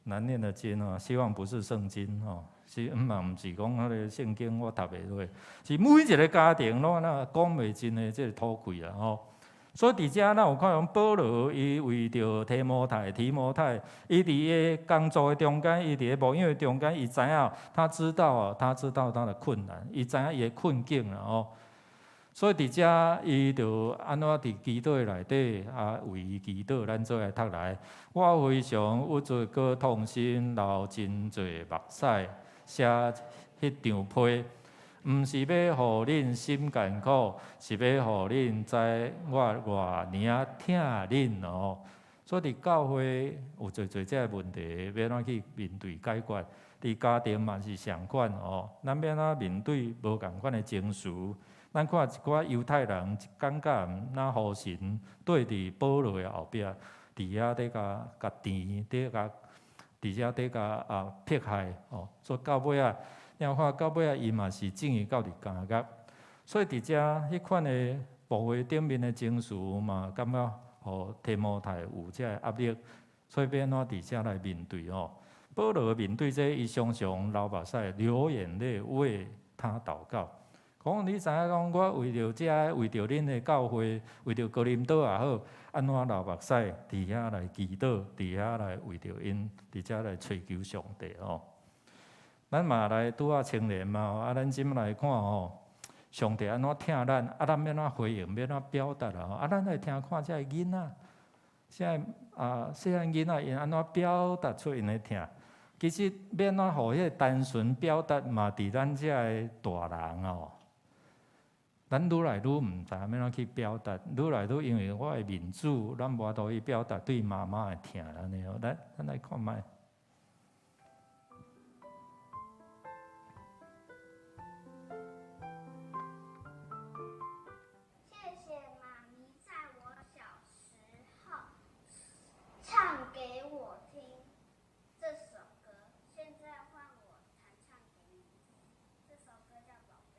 難念的經哦，希望不是聖經吼，是嘛毋是講彼个聖經我讀袂落，是每一个家庭攏按怎講袂盡的這个土氣啦吼。所以佇遮咱有看講保羅伊為著提摩太，提摩太伊佇伊个工作的中間，伊佇个牧養的中間，伊知影，他知道，他知道他的困難，伊知影伊的困境啦吼。所以佇遮伊就按怎佇祈禱內底啊，為伊祈禱，咱做來讀來。我非常鬱卒閣痛心，流真濟目屎，寫彼張批，毋是欲予恁心艱苦，是欲予恁知我偌爾仔疼恁哦。所以佇教會有濟濟這个問題，欲按怎去面對解決？佇家庭嘛是相款哦，咱欲按怎面對無仝款的情緒？咱看一寡猶太人，感覺若予神綴佇保羅的後壁，佇遐咧共共纏，佇共佇遮咧共啊迫害哦。所以到尾仔，你看到尾仔，伊嘛是進去到佇監獄。所以佇遮彼款的牧會頂面的情緒嘛，感覺予提摩太有這个壓力，所以欲按怎佇遮來面對哦？保羅面對這個，伊常常流目屎、流眼淚為他禱告。講你知影講，我為著這，為著恁的教會，為著哥林多也好，按怎流目屎，佇遐來祈禱，佇遐來為著𪜶，佇遮來揣求上帝吼。咱嘛來拄仔青年嘛，啊，咱這擺來看吼，上帝按怎疼咱，啊，咱欲按怎回應，欲按怎表達啊？啊，咱來聽看這个囡仔，這个啊細漢囡仔𪜶按怎表達出𪜶的疼。其實欲按怎予彼个單純表達嘛，佇咱這个大人哦。咱愈來愈毋知影欲按怎去表達，愈來愈因為我的面子，咱無法度去表達對媽媽的疼按呢哦。來，咱來看覓。謝謝媽咪在我小時候唱給我聽這首歌，現在換我彈唱給你聽。這首歌叫《寶貝》。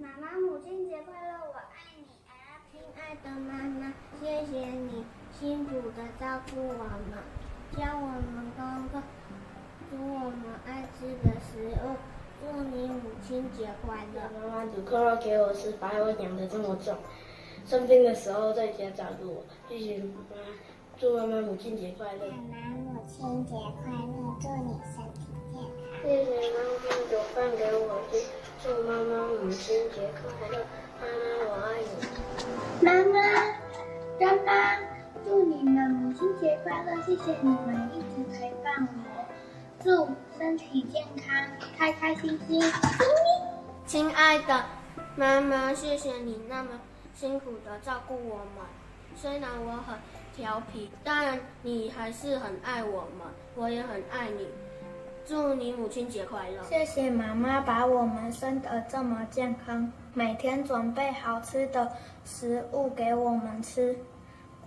媽媽，母親節快樂，我愛你啊！親愛的媽媽，謝謝你辛苦的照顧我們，教我們功課，煮我們愛吃的食物。祝你母親節快樂！媽媽煮扣肉給我吃，把我養得這麼壯。生病的時候在家照顧我，謝謝媽媽。祝媽媽母親節快樂！媽媽母親節快樂，祝你身體健康。謝謝媽媽煮飯給我吃，祝媽媽母親節快樂，媽媽我愛你。媽媽，媽媽，祝你們母親節快樂，謝謝你們一直陪伴我，祝身體健康，開開心心。親愛的媽媽，謝謝你那麼辛苦的照顧我們，雖然我很調皮，但你還是很愛我們，我也很愛你。祝你母親節快樂！謝謝媽媽把我們生得這麼健康，每天準備好吃的食物給我們吃，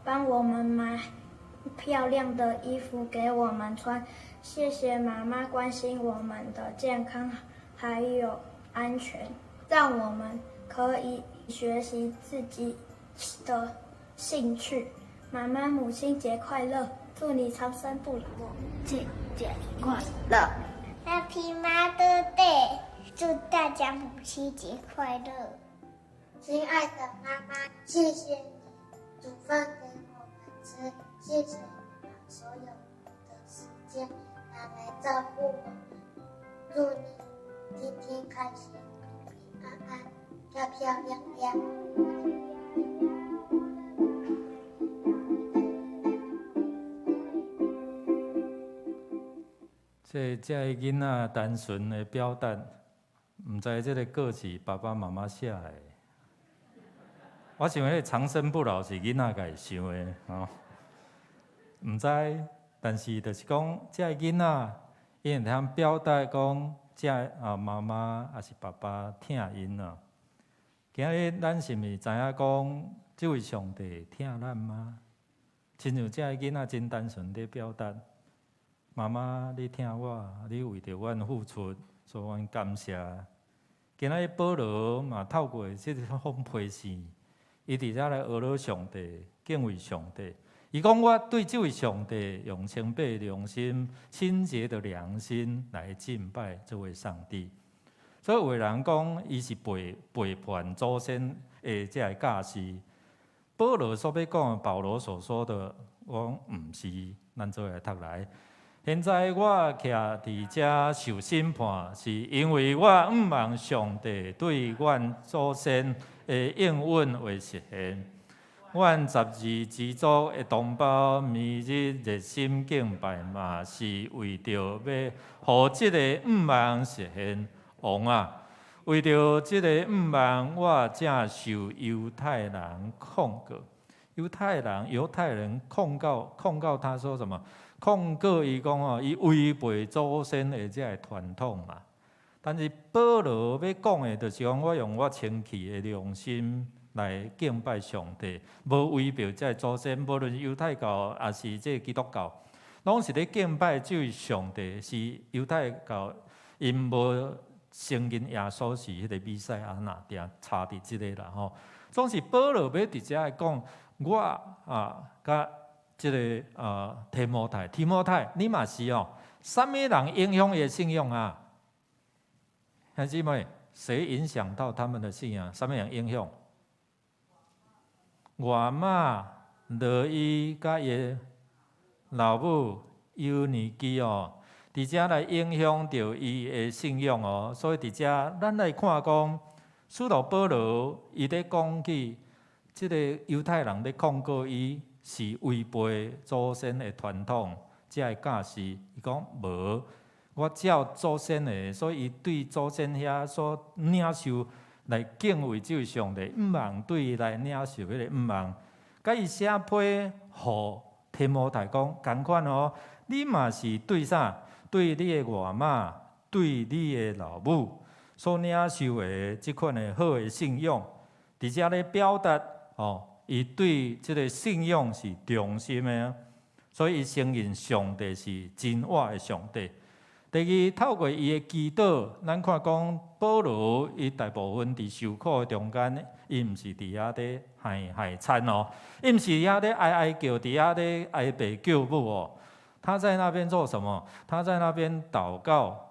幫我們買漂亮的衣服給我們穿。謝謝媽媽關心我們的健康還有安全，讓我們可以學習自己的興趣。媽媽母親節快樂！祝你長生不老。母親節快樂，Happy Mother's Day！祝大家母親節快樂。親愛的媽媽，謝謝你煮飯給我們吃，謝謝你把所有的時間拿來照顧我們。祝你天天開心，平平安安，漂漂亮亮。這个囡仔單純的表達，毋知這個歌詞爸爸媽媽寫的。我想彼個長生不老是囡仔家己想的吼，毋知，但是就是講，這个囡仔伊會通表達講，這啊媽媽抑是爸爸疼𪜶啊。今日咱是毋是知影講，這位上帝疼咱嗎？親像這個囡仔真單純佇表達。媽媽，你疼我，你為著阮付出，所以阮感謝。今仔日保羅嘛透過這封批信，伊佇遮來學了上帝，敬畏上帝。伊講我對這位上帝用清白良心、清潔的良心來敬拜這位上帝。所以有的人講，伊是背叛祖先的這個教示。保羅所欲講，保羅所說的，我講毋是，咱做伙來讀來。現在我徛佇遮受審判，是因為我向望上帝對阮祖先的應允會實現。阮十二支族的同胞，每日熱心敬拜嘛，是為著欲予這个向望實現。王啊，為著這个向望，我正受猶太人控告。猶太人控告他說什麼？控告伊講哦，伊違背祖先的這个傳統嘛。但是保羅欲講的，就是講我用我清氣的良心來敬拜上帝，無違背這个祖先，無論猶太教抑是這个基督教，攏是咧敬拜這位上帝。是猶太教，𪜶無承認耶穌是彼个彌賽亞，那定差佇這个啦吼。總是保羅欲佇遮來講，我啊，佮這个提摩太，提摩太，你嘛是哦？啥物人影響伊的信仰啊？兄姊妹，誰影響到他們的信仰？啥物人影響？外媽羅伊佮伊老母友尼基哦，佇遮來影響著伊的信仰哦。所以佇遮，咱來看講，使徒保羅伊咧講起這个猶太人咧控告伊是違背祖先的傳統，這个教示，伊講無，我照祖先的，所以伊對祖先遐所領受來敬畏這位上帝，向望對伊來領受彼个向望，佮伊寫批予提摩太講，仝款哦，你嘛是對啥？對你的外媽，對你的老母所領受的這款的好的信仰，佇遮咧表達哦。伊對這个信仰是忠心的，所以伊承認上帝是真活的上帝。第二，透過伊的祈禱，咱看講保羅伊大部分佇受苦的中間，伊毋是佇遐咧害害慘哦，伊毋是佇遐咧哀哀叫，佇遐咧哀爸叫母哦。他在那邊做什麼？他在那邊禱告。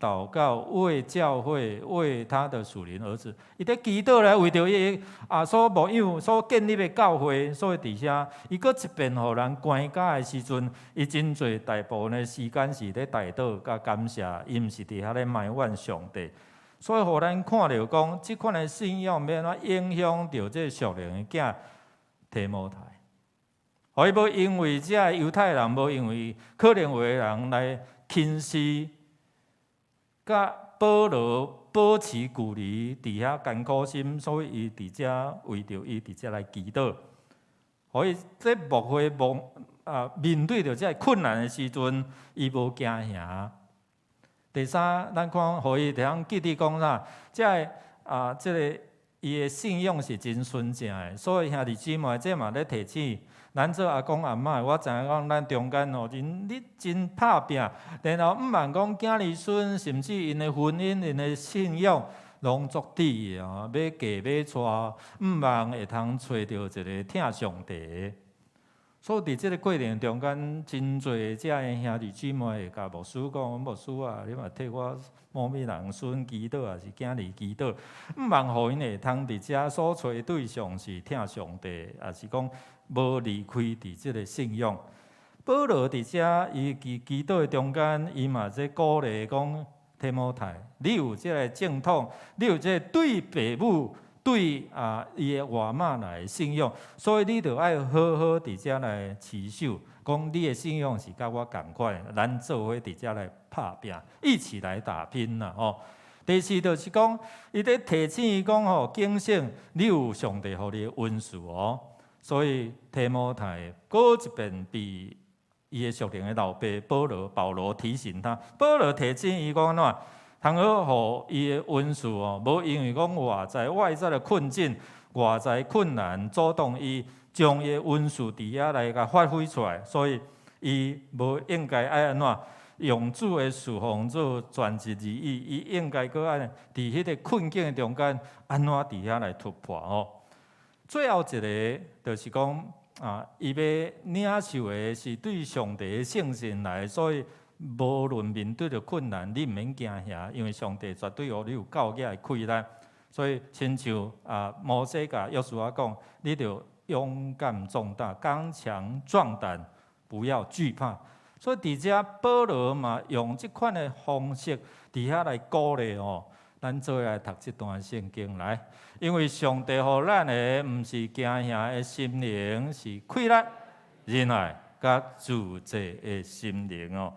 禱告為教會，為他的屬靈兒子，伊佇祈禱來為著伊啊所牧養、所建立的教會，所以佇遐，伊閣一遍予人關監的時陣，伊真濟大部分的時間是咧代禱佮感謝，伊毋是佇遐咧埋怨上帝。所以，予咱看著講，這款的信仰欲按怎影響著這屬靈的囝提摩太。予伊無因為這猶太人，無因為可能有的人來輕視。佮保羅保持距離，佇遐艱苦心，所以伊佇遮為著伊佇遮來祈禱，予伊咧牧會望啊面對著這个困難的時陣，伊無驚嚇。第三，咱看予伊會當記得講啥？這个啊，這个伊的信仰是真純正的，所以兄弟姊妹，這嘛咧提醒咱做阿公阿嬤的，我知影講咱中間吼，真你真拍拚，然後毋茫講囝兒孫，甚至𪜶的婚姻、𪜶的信仰，攏足智的哦，欲嫁欲娶，毋茫會通揣著一个疼上帝的。所以佇這个過程中間，真濟遮的兄弟姊妹會共牧師講：牧師啊，你嘛替我某物人孫祈禱，抑是囝兒祈禱，毋茫予𪜶會通佇遮所揣的對象是疼上帝，抑是講無離開佇這个信仰。保羅佇遮伊祈祈禱的中間，伊嘛咧鼓勵講提摩太，你有這个正統，你有這个對爸母、對啊伊的外媽來信仰，所以你著愛好好佇遮來持守，講你的信仰是佮我仝款，咱做伙佇遮來拍拚，一起來打拼啦吼。第四就是講，伊咧提醒伊講吼，警醒你有上帝予你的恩賜哦。所以提摩太閣一遍被伊的屬靈的老爸保羅保羅提醒他，保羅提醒伊講按怎？通好予伊的恩賜哦，無因為講外在外在的困境、外在困難阻擋伊，將伊的恩賜佇遐來共發揮出來，所以伊無應該愛按怎用主的事奉做全職而已，伊應該閣愛佇彼个困境的中間，按怎佇遐來突破哦。最後一个就是講啊，伊欲領受的是對上帝的聖神來，所以無論面對著困難，你毋免驚嚇，因為上帝絕對予你有夠額的氣力。所以親像啊，摩西共約書亞講，你著勇敢壯膽，剛強壯膽，不要懼怕。所以佇遮保羅嘛用這款的方式佇遐來鼓勵哦。咱做伙來讀這段聖經來，因為上帝予咱的毋是驚嚇的心靈，是氣力、仁愛、佮自制的心靈哦。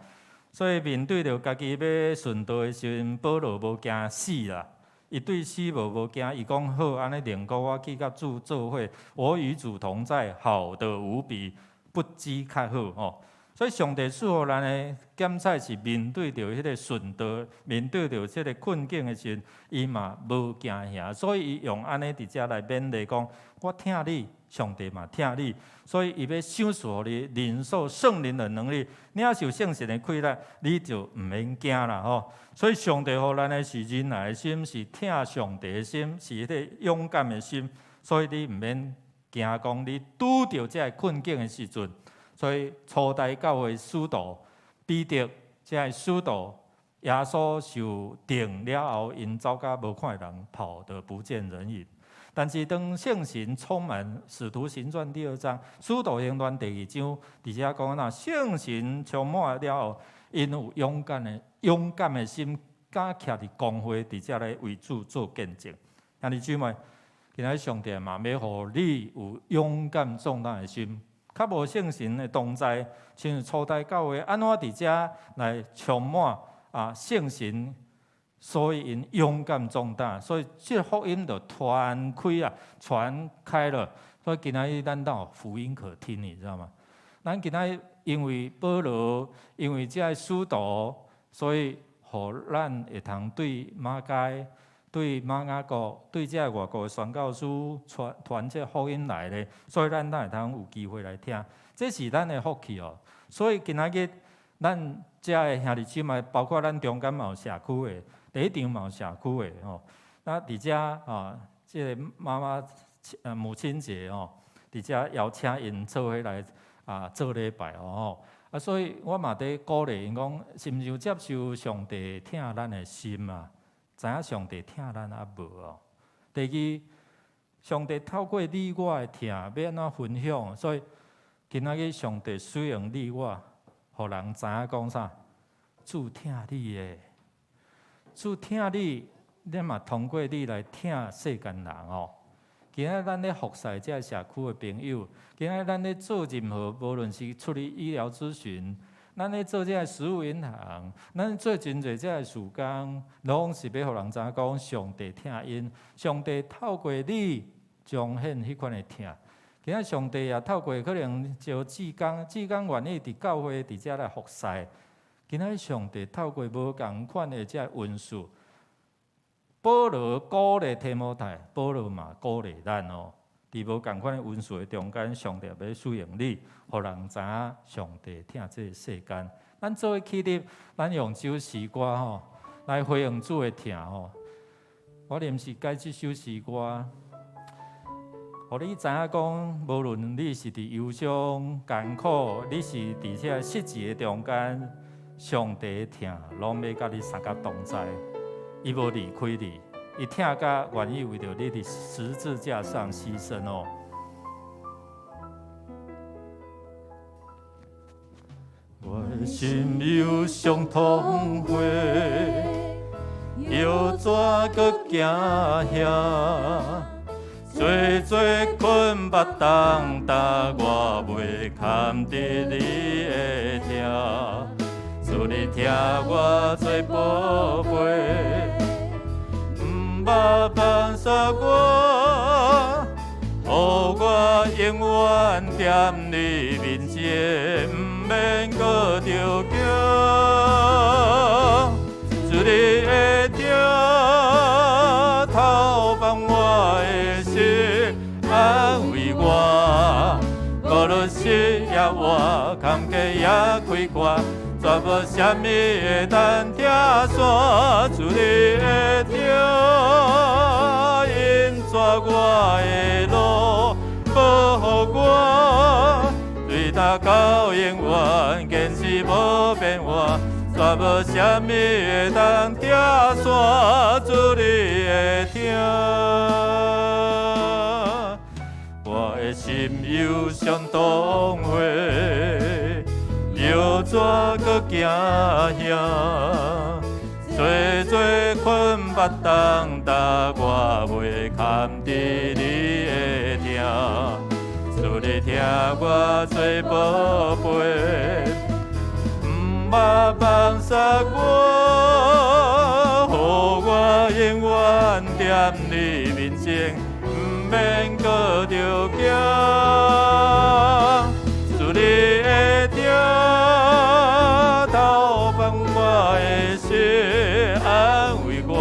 所以面對著家己欲殉道的時陣，保羅無驚死啦。伊對死無無驚，伊講好，按呢寧可我去佮主做伙，我與主同在，好得無比，不羈較好吼。所以上帝賜予咱的檢採是面對著彼个殉道，面對著這个困境的時陣，伊嘛無驚嚇，所以伊用按呢佇遮來勉勵講：我疼你，上帝嘛疼你，所以伊欲賞賜予你，領受聖靈的能力，領受聖神的氣力，你就毋免驚啦吼。所以上帝予咱的是仁愛的心，是疼上帝的心，是彼个勇敢的心，所以你毋免驚講你拄著這个困境的時陣。所以初代教會使徒彼得，這个使徒耶穌受釘了後，𪜶走甲無看人，跑得不見人影。但是當聖神充滿，使徒行傳第二章，使徒行傳第二章，佇遮講若聖神充滿了後，𪜶有勇敢的心，敢徛佇公會佇遮來為主做見證。兄弟姊妹，今仔日上帝嘛欲予你有勇敢壯膽的心。較無聖神的同在，親像初代教會按怎佇遮來充滿啊聖神，所以𪜶勇敢壯膽，所以這福音就傳開啊，傳開了。所以今仔日咱都有福音可聽，你知道嗎？咱今仔日因為保羅，因為這个使徒，所以予咱會通對馬該、對瑪雅國、對這个外國的宣教師傳傳這福音來咧，所以咱才會通有機會來聽，這是咱的福氣哦。所以今仔日咱遮的兄弟姊妹，包括咱中間嘛有社區的，第一場嘛有社區的吼。那佇遮啊，這个媽媽母親節吼，佇遮邀請𪜶做伙來啊做禮拜哦。啊，所以我嘛佇鼓勵𪜶講，是毋是有接受上帝疼咱的心啊？知影上帝疼咱抑無哦？第二，上帝透過你我的疼，欲按怎分享？所以今仔日上帝使用你我，予人知影講啥？主疼你的，主疼你，你嘛通過你來疼世間人哦。今仔日咱咧服侍這个社區的朋友，今仔日咱咧做任何，無論是處理醫療諮詢，咱咧做這个食物銀行，咱做真濟這个事工，攏是欲予人知影講上帝疼𪜶，上帝透過你彰顯彼款的疼。今仔上帝也透過可能招志工，志工願意佇教會佇遮來服侍。今仔上帝透過無仝款的這個恩賜，保羅鼓勵提摩太，保羅嘛鼓勵咱哦。佇無仝款的恩賜的中間，上帝欲使用你，予人知影上帝疼這个世間。咱做伙起立，咱用這首詩歌吼來回應主的疼吼。我臨時改這首詩歌，予你知影講，無論你是佇憂傷、艱苦，你是佇這失志的中間，上帝的疼攏欲佮你相佮同在，伊無離開你，伊疼甲願意為著你佇十字架上犧牲哦。我的心憂傷痛悔，犹怎閣驚嚇？做做困目重担，我袂堪得你的疼，主你疼我做宝貝，毋捌放捨我，予我永遠踮你面前，毋免閣著驚。主你的疼透放我的心，安慰我，無論失抑活，坎坷抑快活，绝無啥物會當拆散。主你的疼引帶我的路，保護我，對今到永遠，堅持無變換。绝無啥物會當拆散主你的疼，我的心憂傷痛悔，犹怎閣驚嚇？做做困目重担，我袂堪得你的疼，主你疼我做寶貝。毋捌放捨我，予我永遠踮你面前，毋免閣著驚。主你的疼透放我的心，安慰我，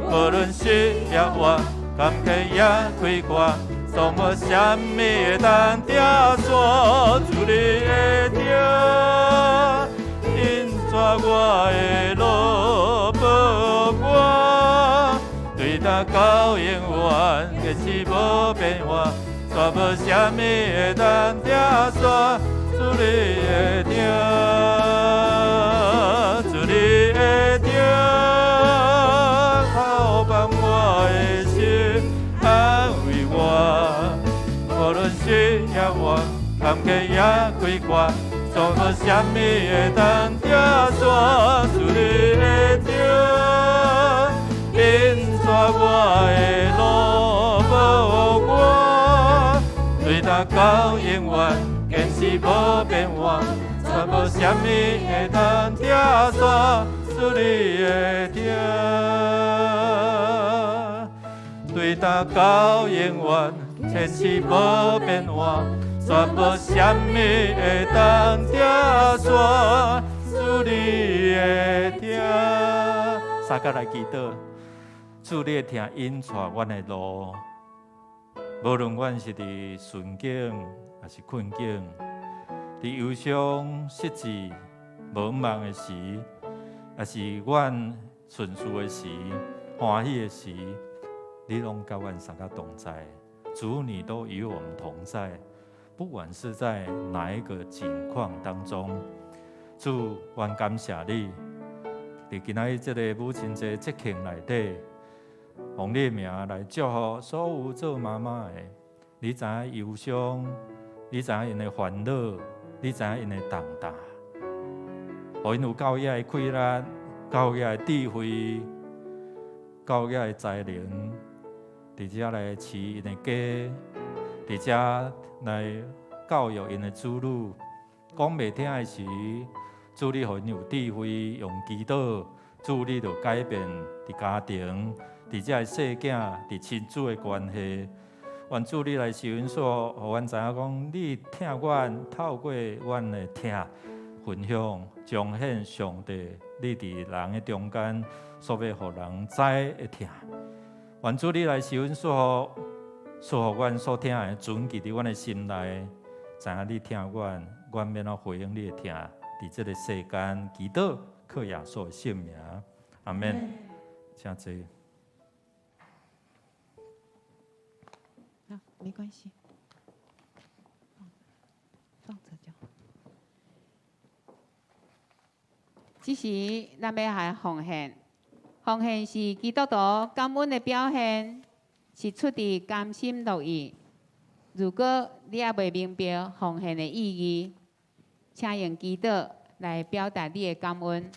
無論失抑活，坎坷抑快活，總無啥物會當拆散。主你的疼引帶我的路，保護我，對今到永遠，堅持無變換，绝無啥物會當拆散。主你的疼，主你的疼，透放我的心，安慰我，無論失抑活，坎坷抑快活，總無啥物會當拆散。主你的疼引帶我的路，保護我，對今到永遠，堅持無變換，绝無啥物會當拆散。主你的疼，對今到永遠，堅持無變換，绝無啥物會當拆散。主你的疼，相佮來祈禱，主你的疼引帶阮的路，無論阮是佇順境抑是困境，佇憂傷、失志、無望的時，抑是阮順遂的時、歡喜的時，你攏佮阮相佮同在。主，你都與我們同在，不管是在哪一個境況當中，主，阮感謝你，佇今仔日這個母親節節慶內底，奉你的名來祝福所有做媽媽的，你知影憂傷，你知影𪜶的煩惱，你知影𪜶的重擔，予𪜶有夠額的氣力，夠額的智慧，夠額的才能，佇遮來飼𪜶的家，佇遮來教育𪜶的子女。講袂聽的時，主你予𪜶有智慧，用祈禱，主你就改變佇家庭、佇遮的細囝、佇親子的關係。願主你來施恩賜，予阮知影講，你疼阮，透過阮的疼分享，彰顯上帝你佇人的中間所欲予人知的疼。願主你來施恩賜，賜予阮所疼的存記佇阮的心內，知影你疼阮，阮欲按怎回應你的疼？佇這个世間祈禱，靠耶穌的聖名，阿們。請坐。好，沒關係，放著就好。這時，咱欲來奉獻，奉獻是基督徒感恩的表現，是出自甘心樂意。如果你猶未明白奉獻的意義，請用祈禱來表達你的感恩。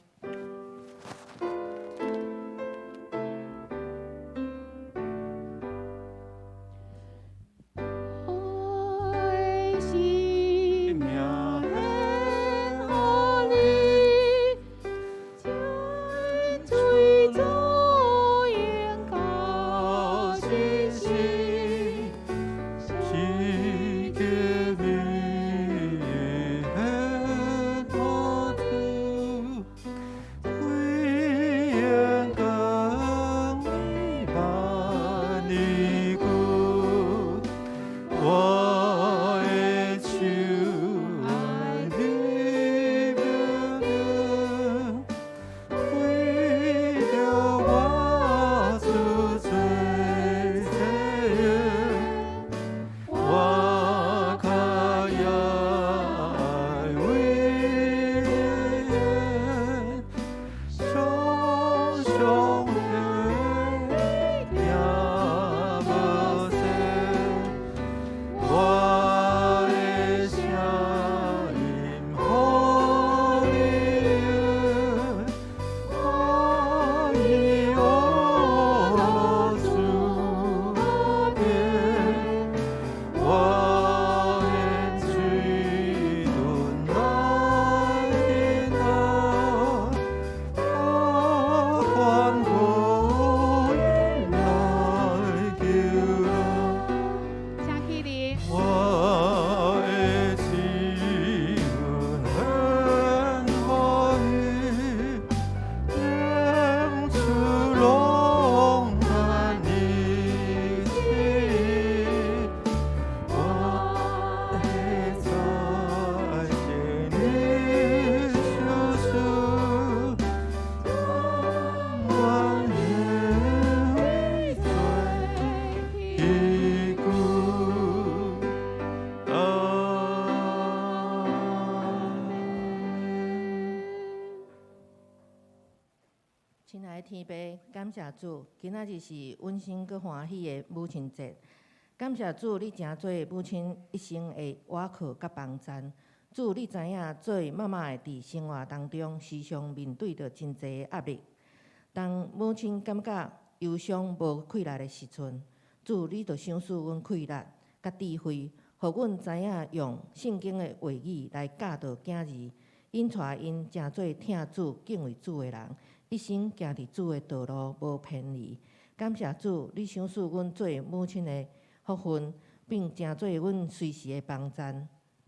親愛的天父，感謝主，今仔日是溫馨閣歡喜的母親節。感謝主，你成做母親一生的倚靠佮幫贊。主，你知影做媽媽的佇生活當中，時常面對著真濟的壓力。當母親感覺憂傷無氣力的時陣，主，你就賞賜阮氣力佮智慧，予阮知影用聖經的話語來教導囝兒，引帶𪜶成做疼主、敬畏主的人，一生行佇主的道路，無偏離。感謝主，你賞賜阮做母親的福分，並成做阮隨時的幫贊。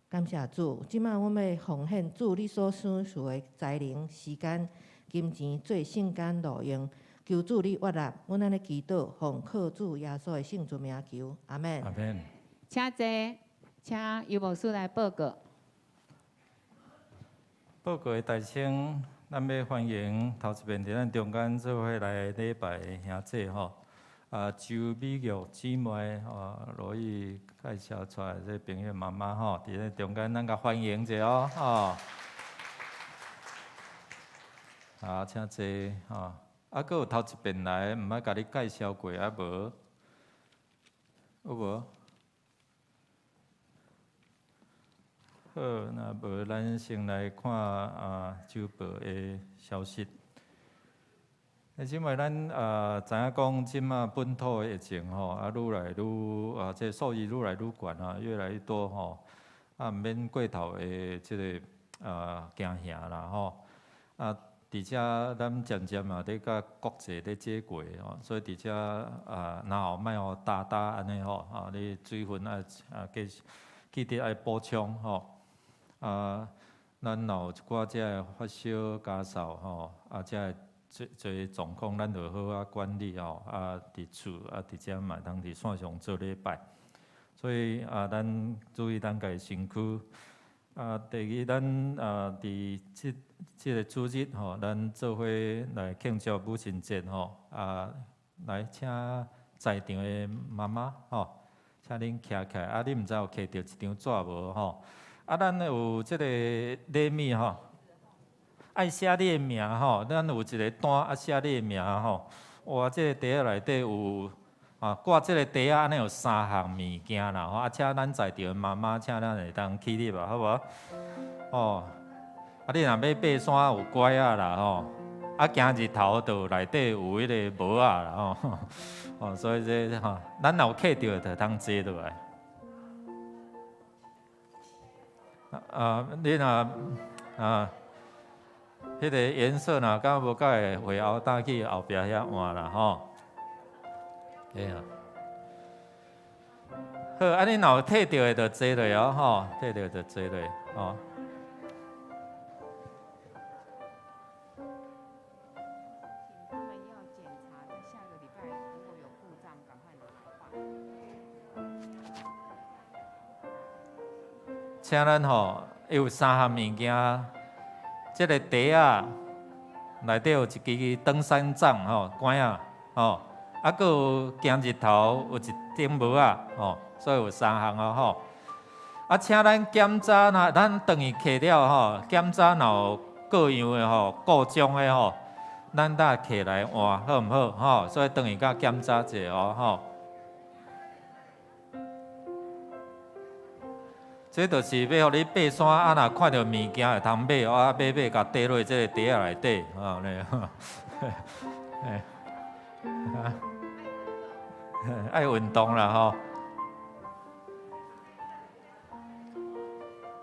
感謝主，這擺阮欲奉獻主你所賞賜的才能、時間、金錢，做聖工路用。求主你悅納，阮按呢祈禱，奉靠主耶穌的聖尊名求，阿們。阿們。請坐，請尤牧師來報告。報告的大先，咱欲歡迎頭一遍佇咱中間做伙來禮拜的兄姊吼，啊周美玉姊妹吼，羅伊介紹出來這朋友媽媽吼，佇咱中間咱共歡迎一下哦，吼。好，請坐吼。啊，閣有頭一遍來，毋捌共你介紹過啊無？有無？好，若無咱先來看啊週報的消息。姊妹，咱啊知影講，這馬本土的疫情吼，啊愈來愈啊，這數字愈來愈懸啊，越來越多吼，啊毋免過頭的這个啊驚嚇啦吼。啊，佇佇遮咱漸漸嘛咧佮國際咧接軌吼，所以佇遮啊，然後莫予焦焦按呢吼，啊，你水分愛啊繼續記得愛補充吼。啊，咱若有一寡這个發燒、咳嗽吼，啊，這个這這狀況，咱著好好管理吼。啊，佇厝啊，佇遮嘛會當佇線上做禮拜。所以啊，咱注意咱家己身軀。啊，第二，咱啊，佇這這个主日吼，咱做伙來慶祝母親節吼。啊，來請在場的媽媽吼，請恁徛起來。啊，你毋知有摕著一張紙無吼？啊，咱有這个禮物吼，愛寫你的名吼。咱有一个單啊，寫你的名吼。哇，這个袋仔內底有啊，掛這个袋仔按呢有三項物件啦吼。啊，請咱在場的媽媽，請咱會當起立吧，好無？哦，啊，你若欲爬山有拐仔啦吼，啊，行日頭就內底有彼个帽仔啦吼。哦，所以這吼，咱若有揢著的，就通坐落來。啊，你若啊，彼个顏色若敢無佮意，會後搭去後壁遐換啦吼。對啊。好，啊，你若有摕著的就坐落哦，吼，摕著就坐落，吼。請他們要檢查，在下個禮拜如果有故障，趕快拿來換。請咱吼，有三項物件，這个袋仔內底有一支登山杖吼，拐仔吼，啊，閣有行日頭有一頂帽仔吼，所以有三項哦吼。啊，請咱檢查，若咱轉去摕了吼，檢查若有各樣的吼故障的吼，咱搭摕來換，好毋好？吼，所以轉去佮檢查者哦吼。這就是欲予你爬山，啊，若看著物件會通買，啊，買買，共綴落這个袋仔內底，吼，咧，愛運動啦，吼。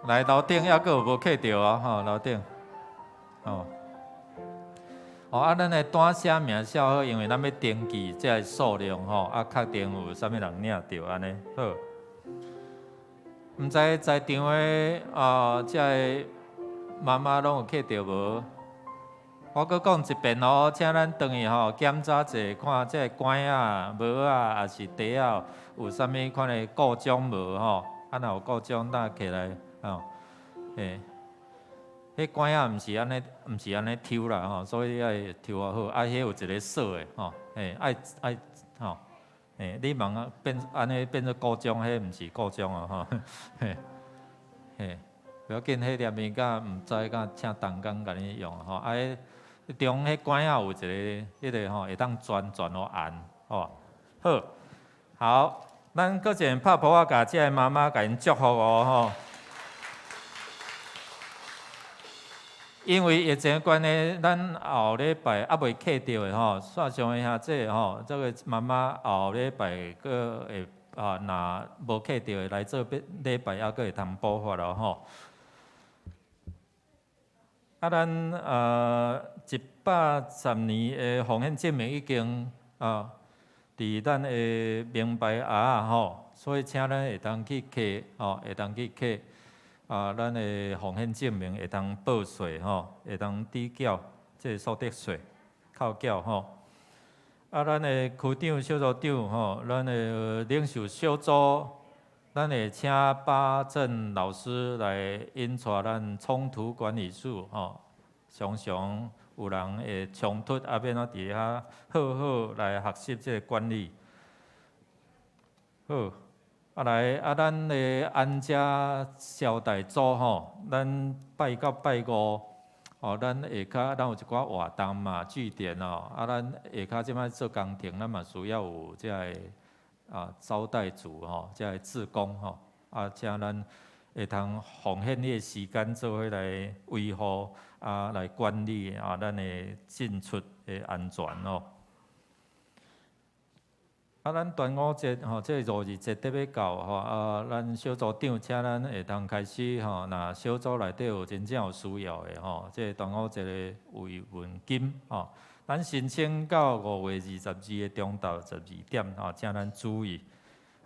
來，樓頂猶閣有無揢著哦，吼，樓頂，吼。哦，啊，咱的單寫名寫好，因為咱欲登記這个數量，吼，啊，確定有啥物人領著按呢，好。毋知在場的啊，這个媽媽攏有揢著無？我閣講一遍哦，請咱轉去吼檢查者，看這個拐仔、帽仔，抑是袋仔有啥物款的故障無吼？啊，若有故障，咱摕來吼。嘿，彼拐仔毋是按呢，毋是按呢抽啦吼，所以愛抽偌好。啊，彼有一个鎖的吼，嘿，愛愛吼。嘿，你茫啊變按呢變做故障，彼毋是故障啊吼，嘿，嘿，無要緊，彼粒物件毋知敢請同工共你用吼，啊，彼中彼拐仔有一个彼个吼，會當轉轉予按吼。好，好，咱閣一遍拍噗仔，共這个媽媽共𪜶祝福哦吼。因為疫情關係，咱後禮拜猶未揢著的吼，線上的兄姊吼，這個媽媽後禮拜閣會啊，若無揢著的來做禮拜，猶閣會通補發咯吼。啊，咱啊110年的奉獻證明已經啊，佇咱的名牌盒仔吼，所以請咱會當去揢吼，會當去揢。啊，咱的奉獻證明會當報稅吼，會當抵繳這个所得稅扣繳吼。啊，咱的區長、小組長吼，咱的領袖小組，咱會請巴正老師來引帶咱衝突管理術吼。常常有人會衝突，啊，欲按怎佇遐好好來學習這个管理。好。啊來，啊咱的安家招待組吼，咱拜到拜五，哦，咱下跤咱有一寡活動嘛，據點哦，啊咱下跤這擺做工程，咱嘛需要有這个啊招待組吼，這个志工吼，啊請咱會通奉獻你的時間做伙來維護啊，來管理啊，咱的進出的安全哦。啊，咱端午節吼，這個五二節得欲到吼，啊，咱小組長請咱會當開始吼，若小組內底有真正有需要的吼，這個端午節的慰問金吼，咱申請到5月22的中晝12點吼，請咱注意。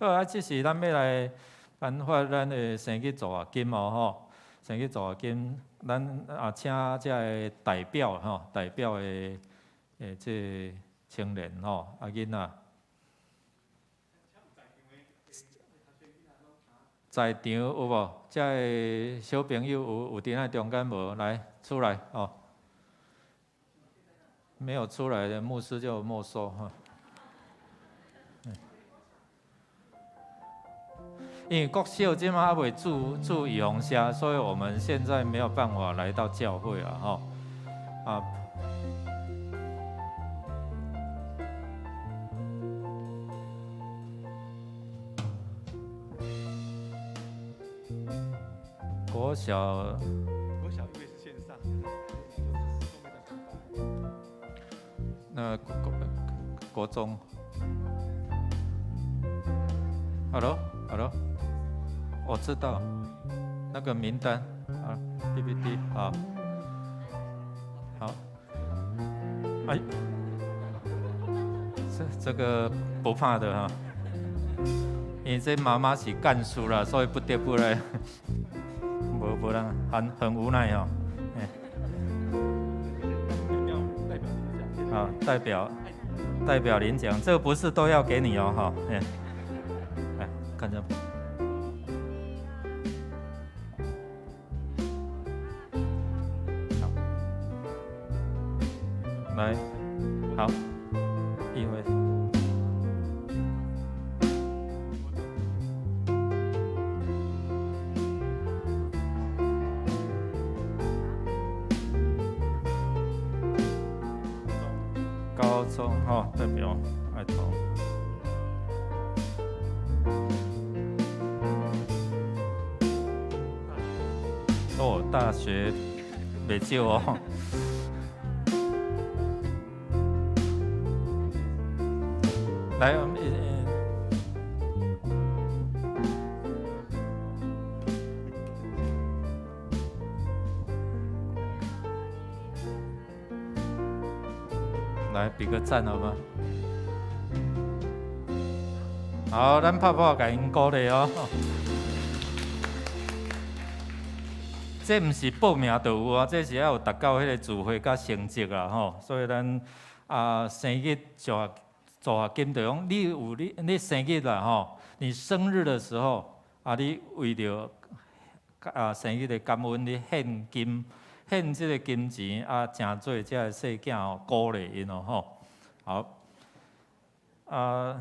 好啊，這時咱欲來頒發咱的生日助學金哦吼，生日助學金，咱啊請這个代表吼，代表的這个青年吼，啊囡仔。在場有無？這个小朋友有佇咱中間無？來出來哦！沒有出來的牧師就沒收哈。因為國小這馬還未注預防針，所以我們現在沒有辦法來到教會啊！吼啊。國小，國小因為是線上，那國中，Hello，Hello，我知道那個名單啊，PPT 好，好，哎，這個不怕的哈，因為這媽媽是幹事啦，所以不得不來。無啦，很無奈哦。好，代表領獎，這個不是都要給你哦，哈。來，看這。好，來，好，因為。高中吼，代表愛童。哦，大學袂少哦。來，我們來比個讚好嗎？好，咱拍拍共𪜶鼓勵哦。這毋是報名就有啊，這是愛有達到彼個聚會佮成績啦吼。所以咱啊生日助學金就講，你有你生日啦吼，你生日的時候啊，你為著啊生日的感恩，你獻金。獻這個金錢啊，誠做這个細囝吼，鼓勵𪜶哦吼。好，啊，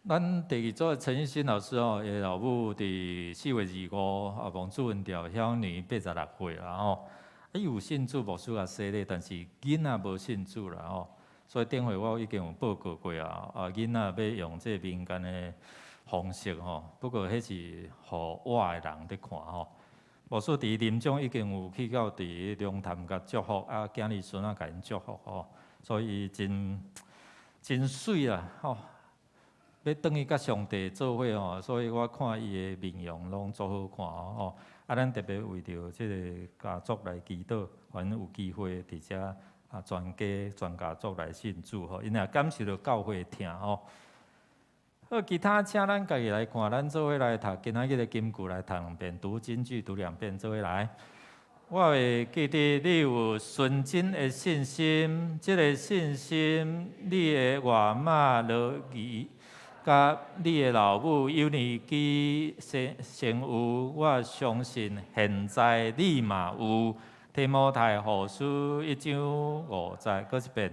咱第二組的陳奕迅老師吼，伊老母佇4月25啊，王主任調享年86歲啦吼。啊，伊有信主牧師共洗禮，但是囡仔無信主啦吼。所以頂回我已經有報告過啊，啊，囡仔欲用這個民間的方式吼，不過彼是予活的人佇看吼。牧師佇臨終已經有去到佇龍潭共祝福，啊，囝兒孫仔共𪜶祝福吼，所以真真媠啦吼。欲轉去佮上帝做伙吼，所以我看伊的面容攏足好看吼。啊，咱特別為著這個家族來祈禱，予𪜶有機會佇遮啊，全家全家族來信主吼，𪜶也感受著教會的疼吼。好，其他請咱家己來看，咱做伙來讀今仔日的金句來讀兩遍，讀金句讀兩遍，做伙來。我會記得你有純真的信心，這个信心，你的外媽羅儀佮你的老母友尼基先有，我相信現在你嘛有。提摩太後書1章5節，閣一遍。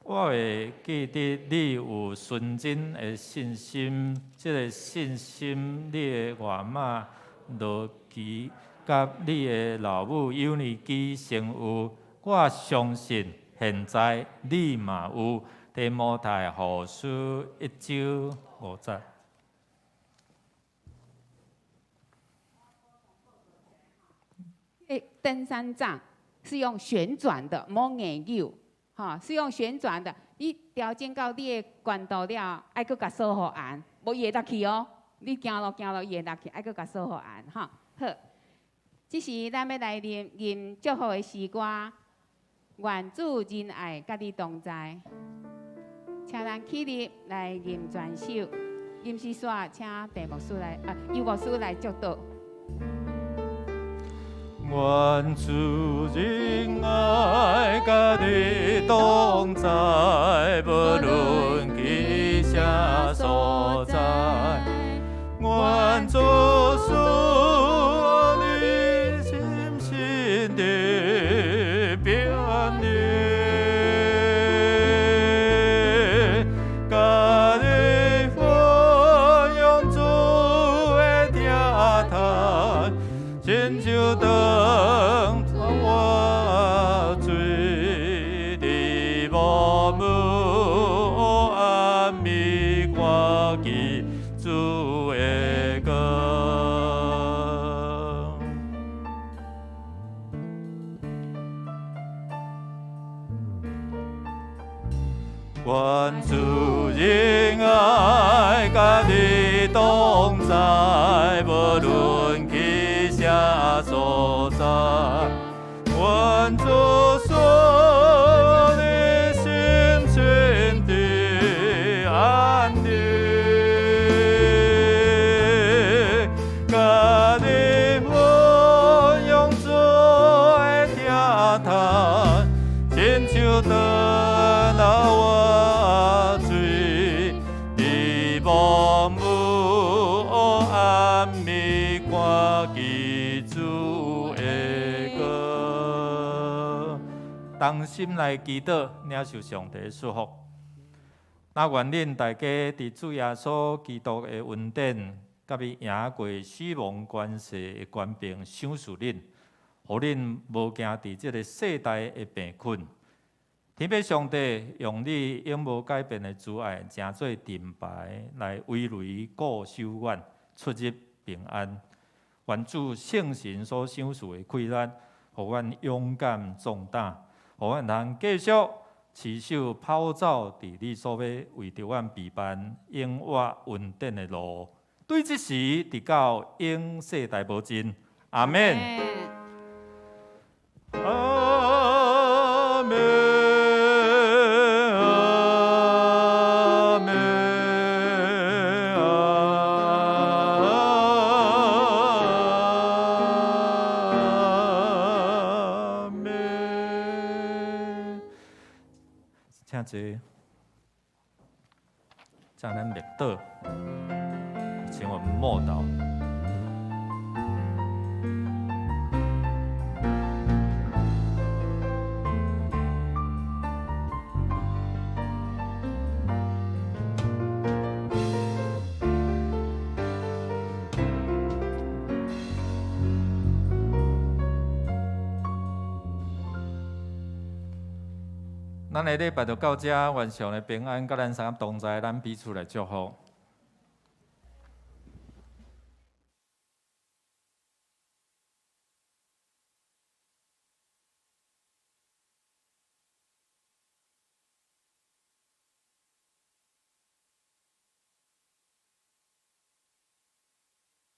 我會記得你有純真的信心，這个信心，你的外媽羅基佮你的老母友尼基先有，我相信現在你嘛有。提摩太後書1章5節。登山杖是用旋轉的，無硬扭。哈，是用旋轉的，你調整到你的懸度了，愛閣共鎖予絚，無伊會落去哦。你行路行路伊會落去，愛閣共鎖予絚吼。好，這時咱欲來念吟祝福的詩歌，願主仁愛佮你同在。請咱起立來吟全首，吟詩煞請鄭牧師來，啊，尤牧師來祝禱。願主仁愛佮你同在，無論去啥所在。願主賜你心心的平安，佮你分享主的疼痛，親像當初我醉佇無母暗暝，看見主的光。願主仁愛佮你同在，無論去啥所在。願主賜你心情的安寧，佮你分享主的疼痛，親像當若我醉佇無母暗暝，看見主的光。同心來祈禱，領受上帝的祝福。那願恁大家佇主耶穌基督的恩典，佮伊贏過死亡權勢的權柄，賞賜恁，予恁無驚佇這個世代的病困。天父上帝用你永無改變的慈愛，成做盾牌來圍壘固守阮，出入平安。願主聖神所賞賜的氣力，予阮勇敢壯膽，予阮通繼續持守跑走佇你所欲為著阮備辦永活恩典的路。對這時，直到永世代無盡。阿們。阿們，阿們，阿們。請坐，請咱默禱，請我們默禱。咱的禮拜就到這，願上帝平安，佮咱三個同在，咱彼此來祝福。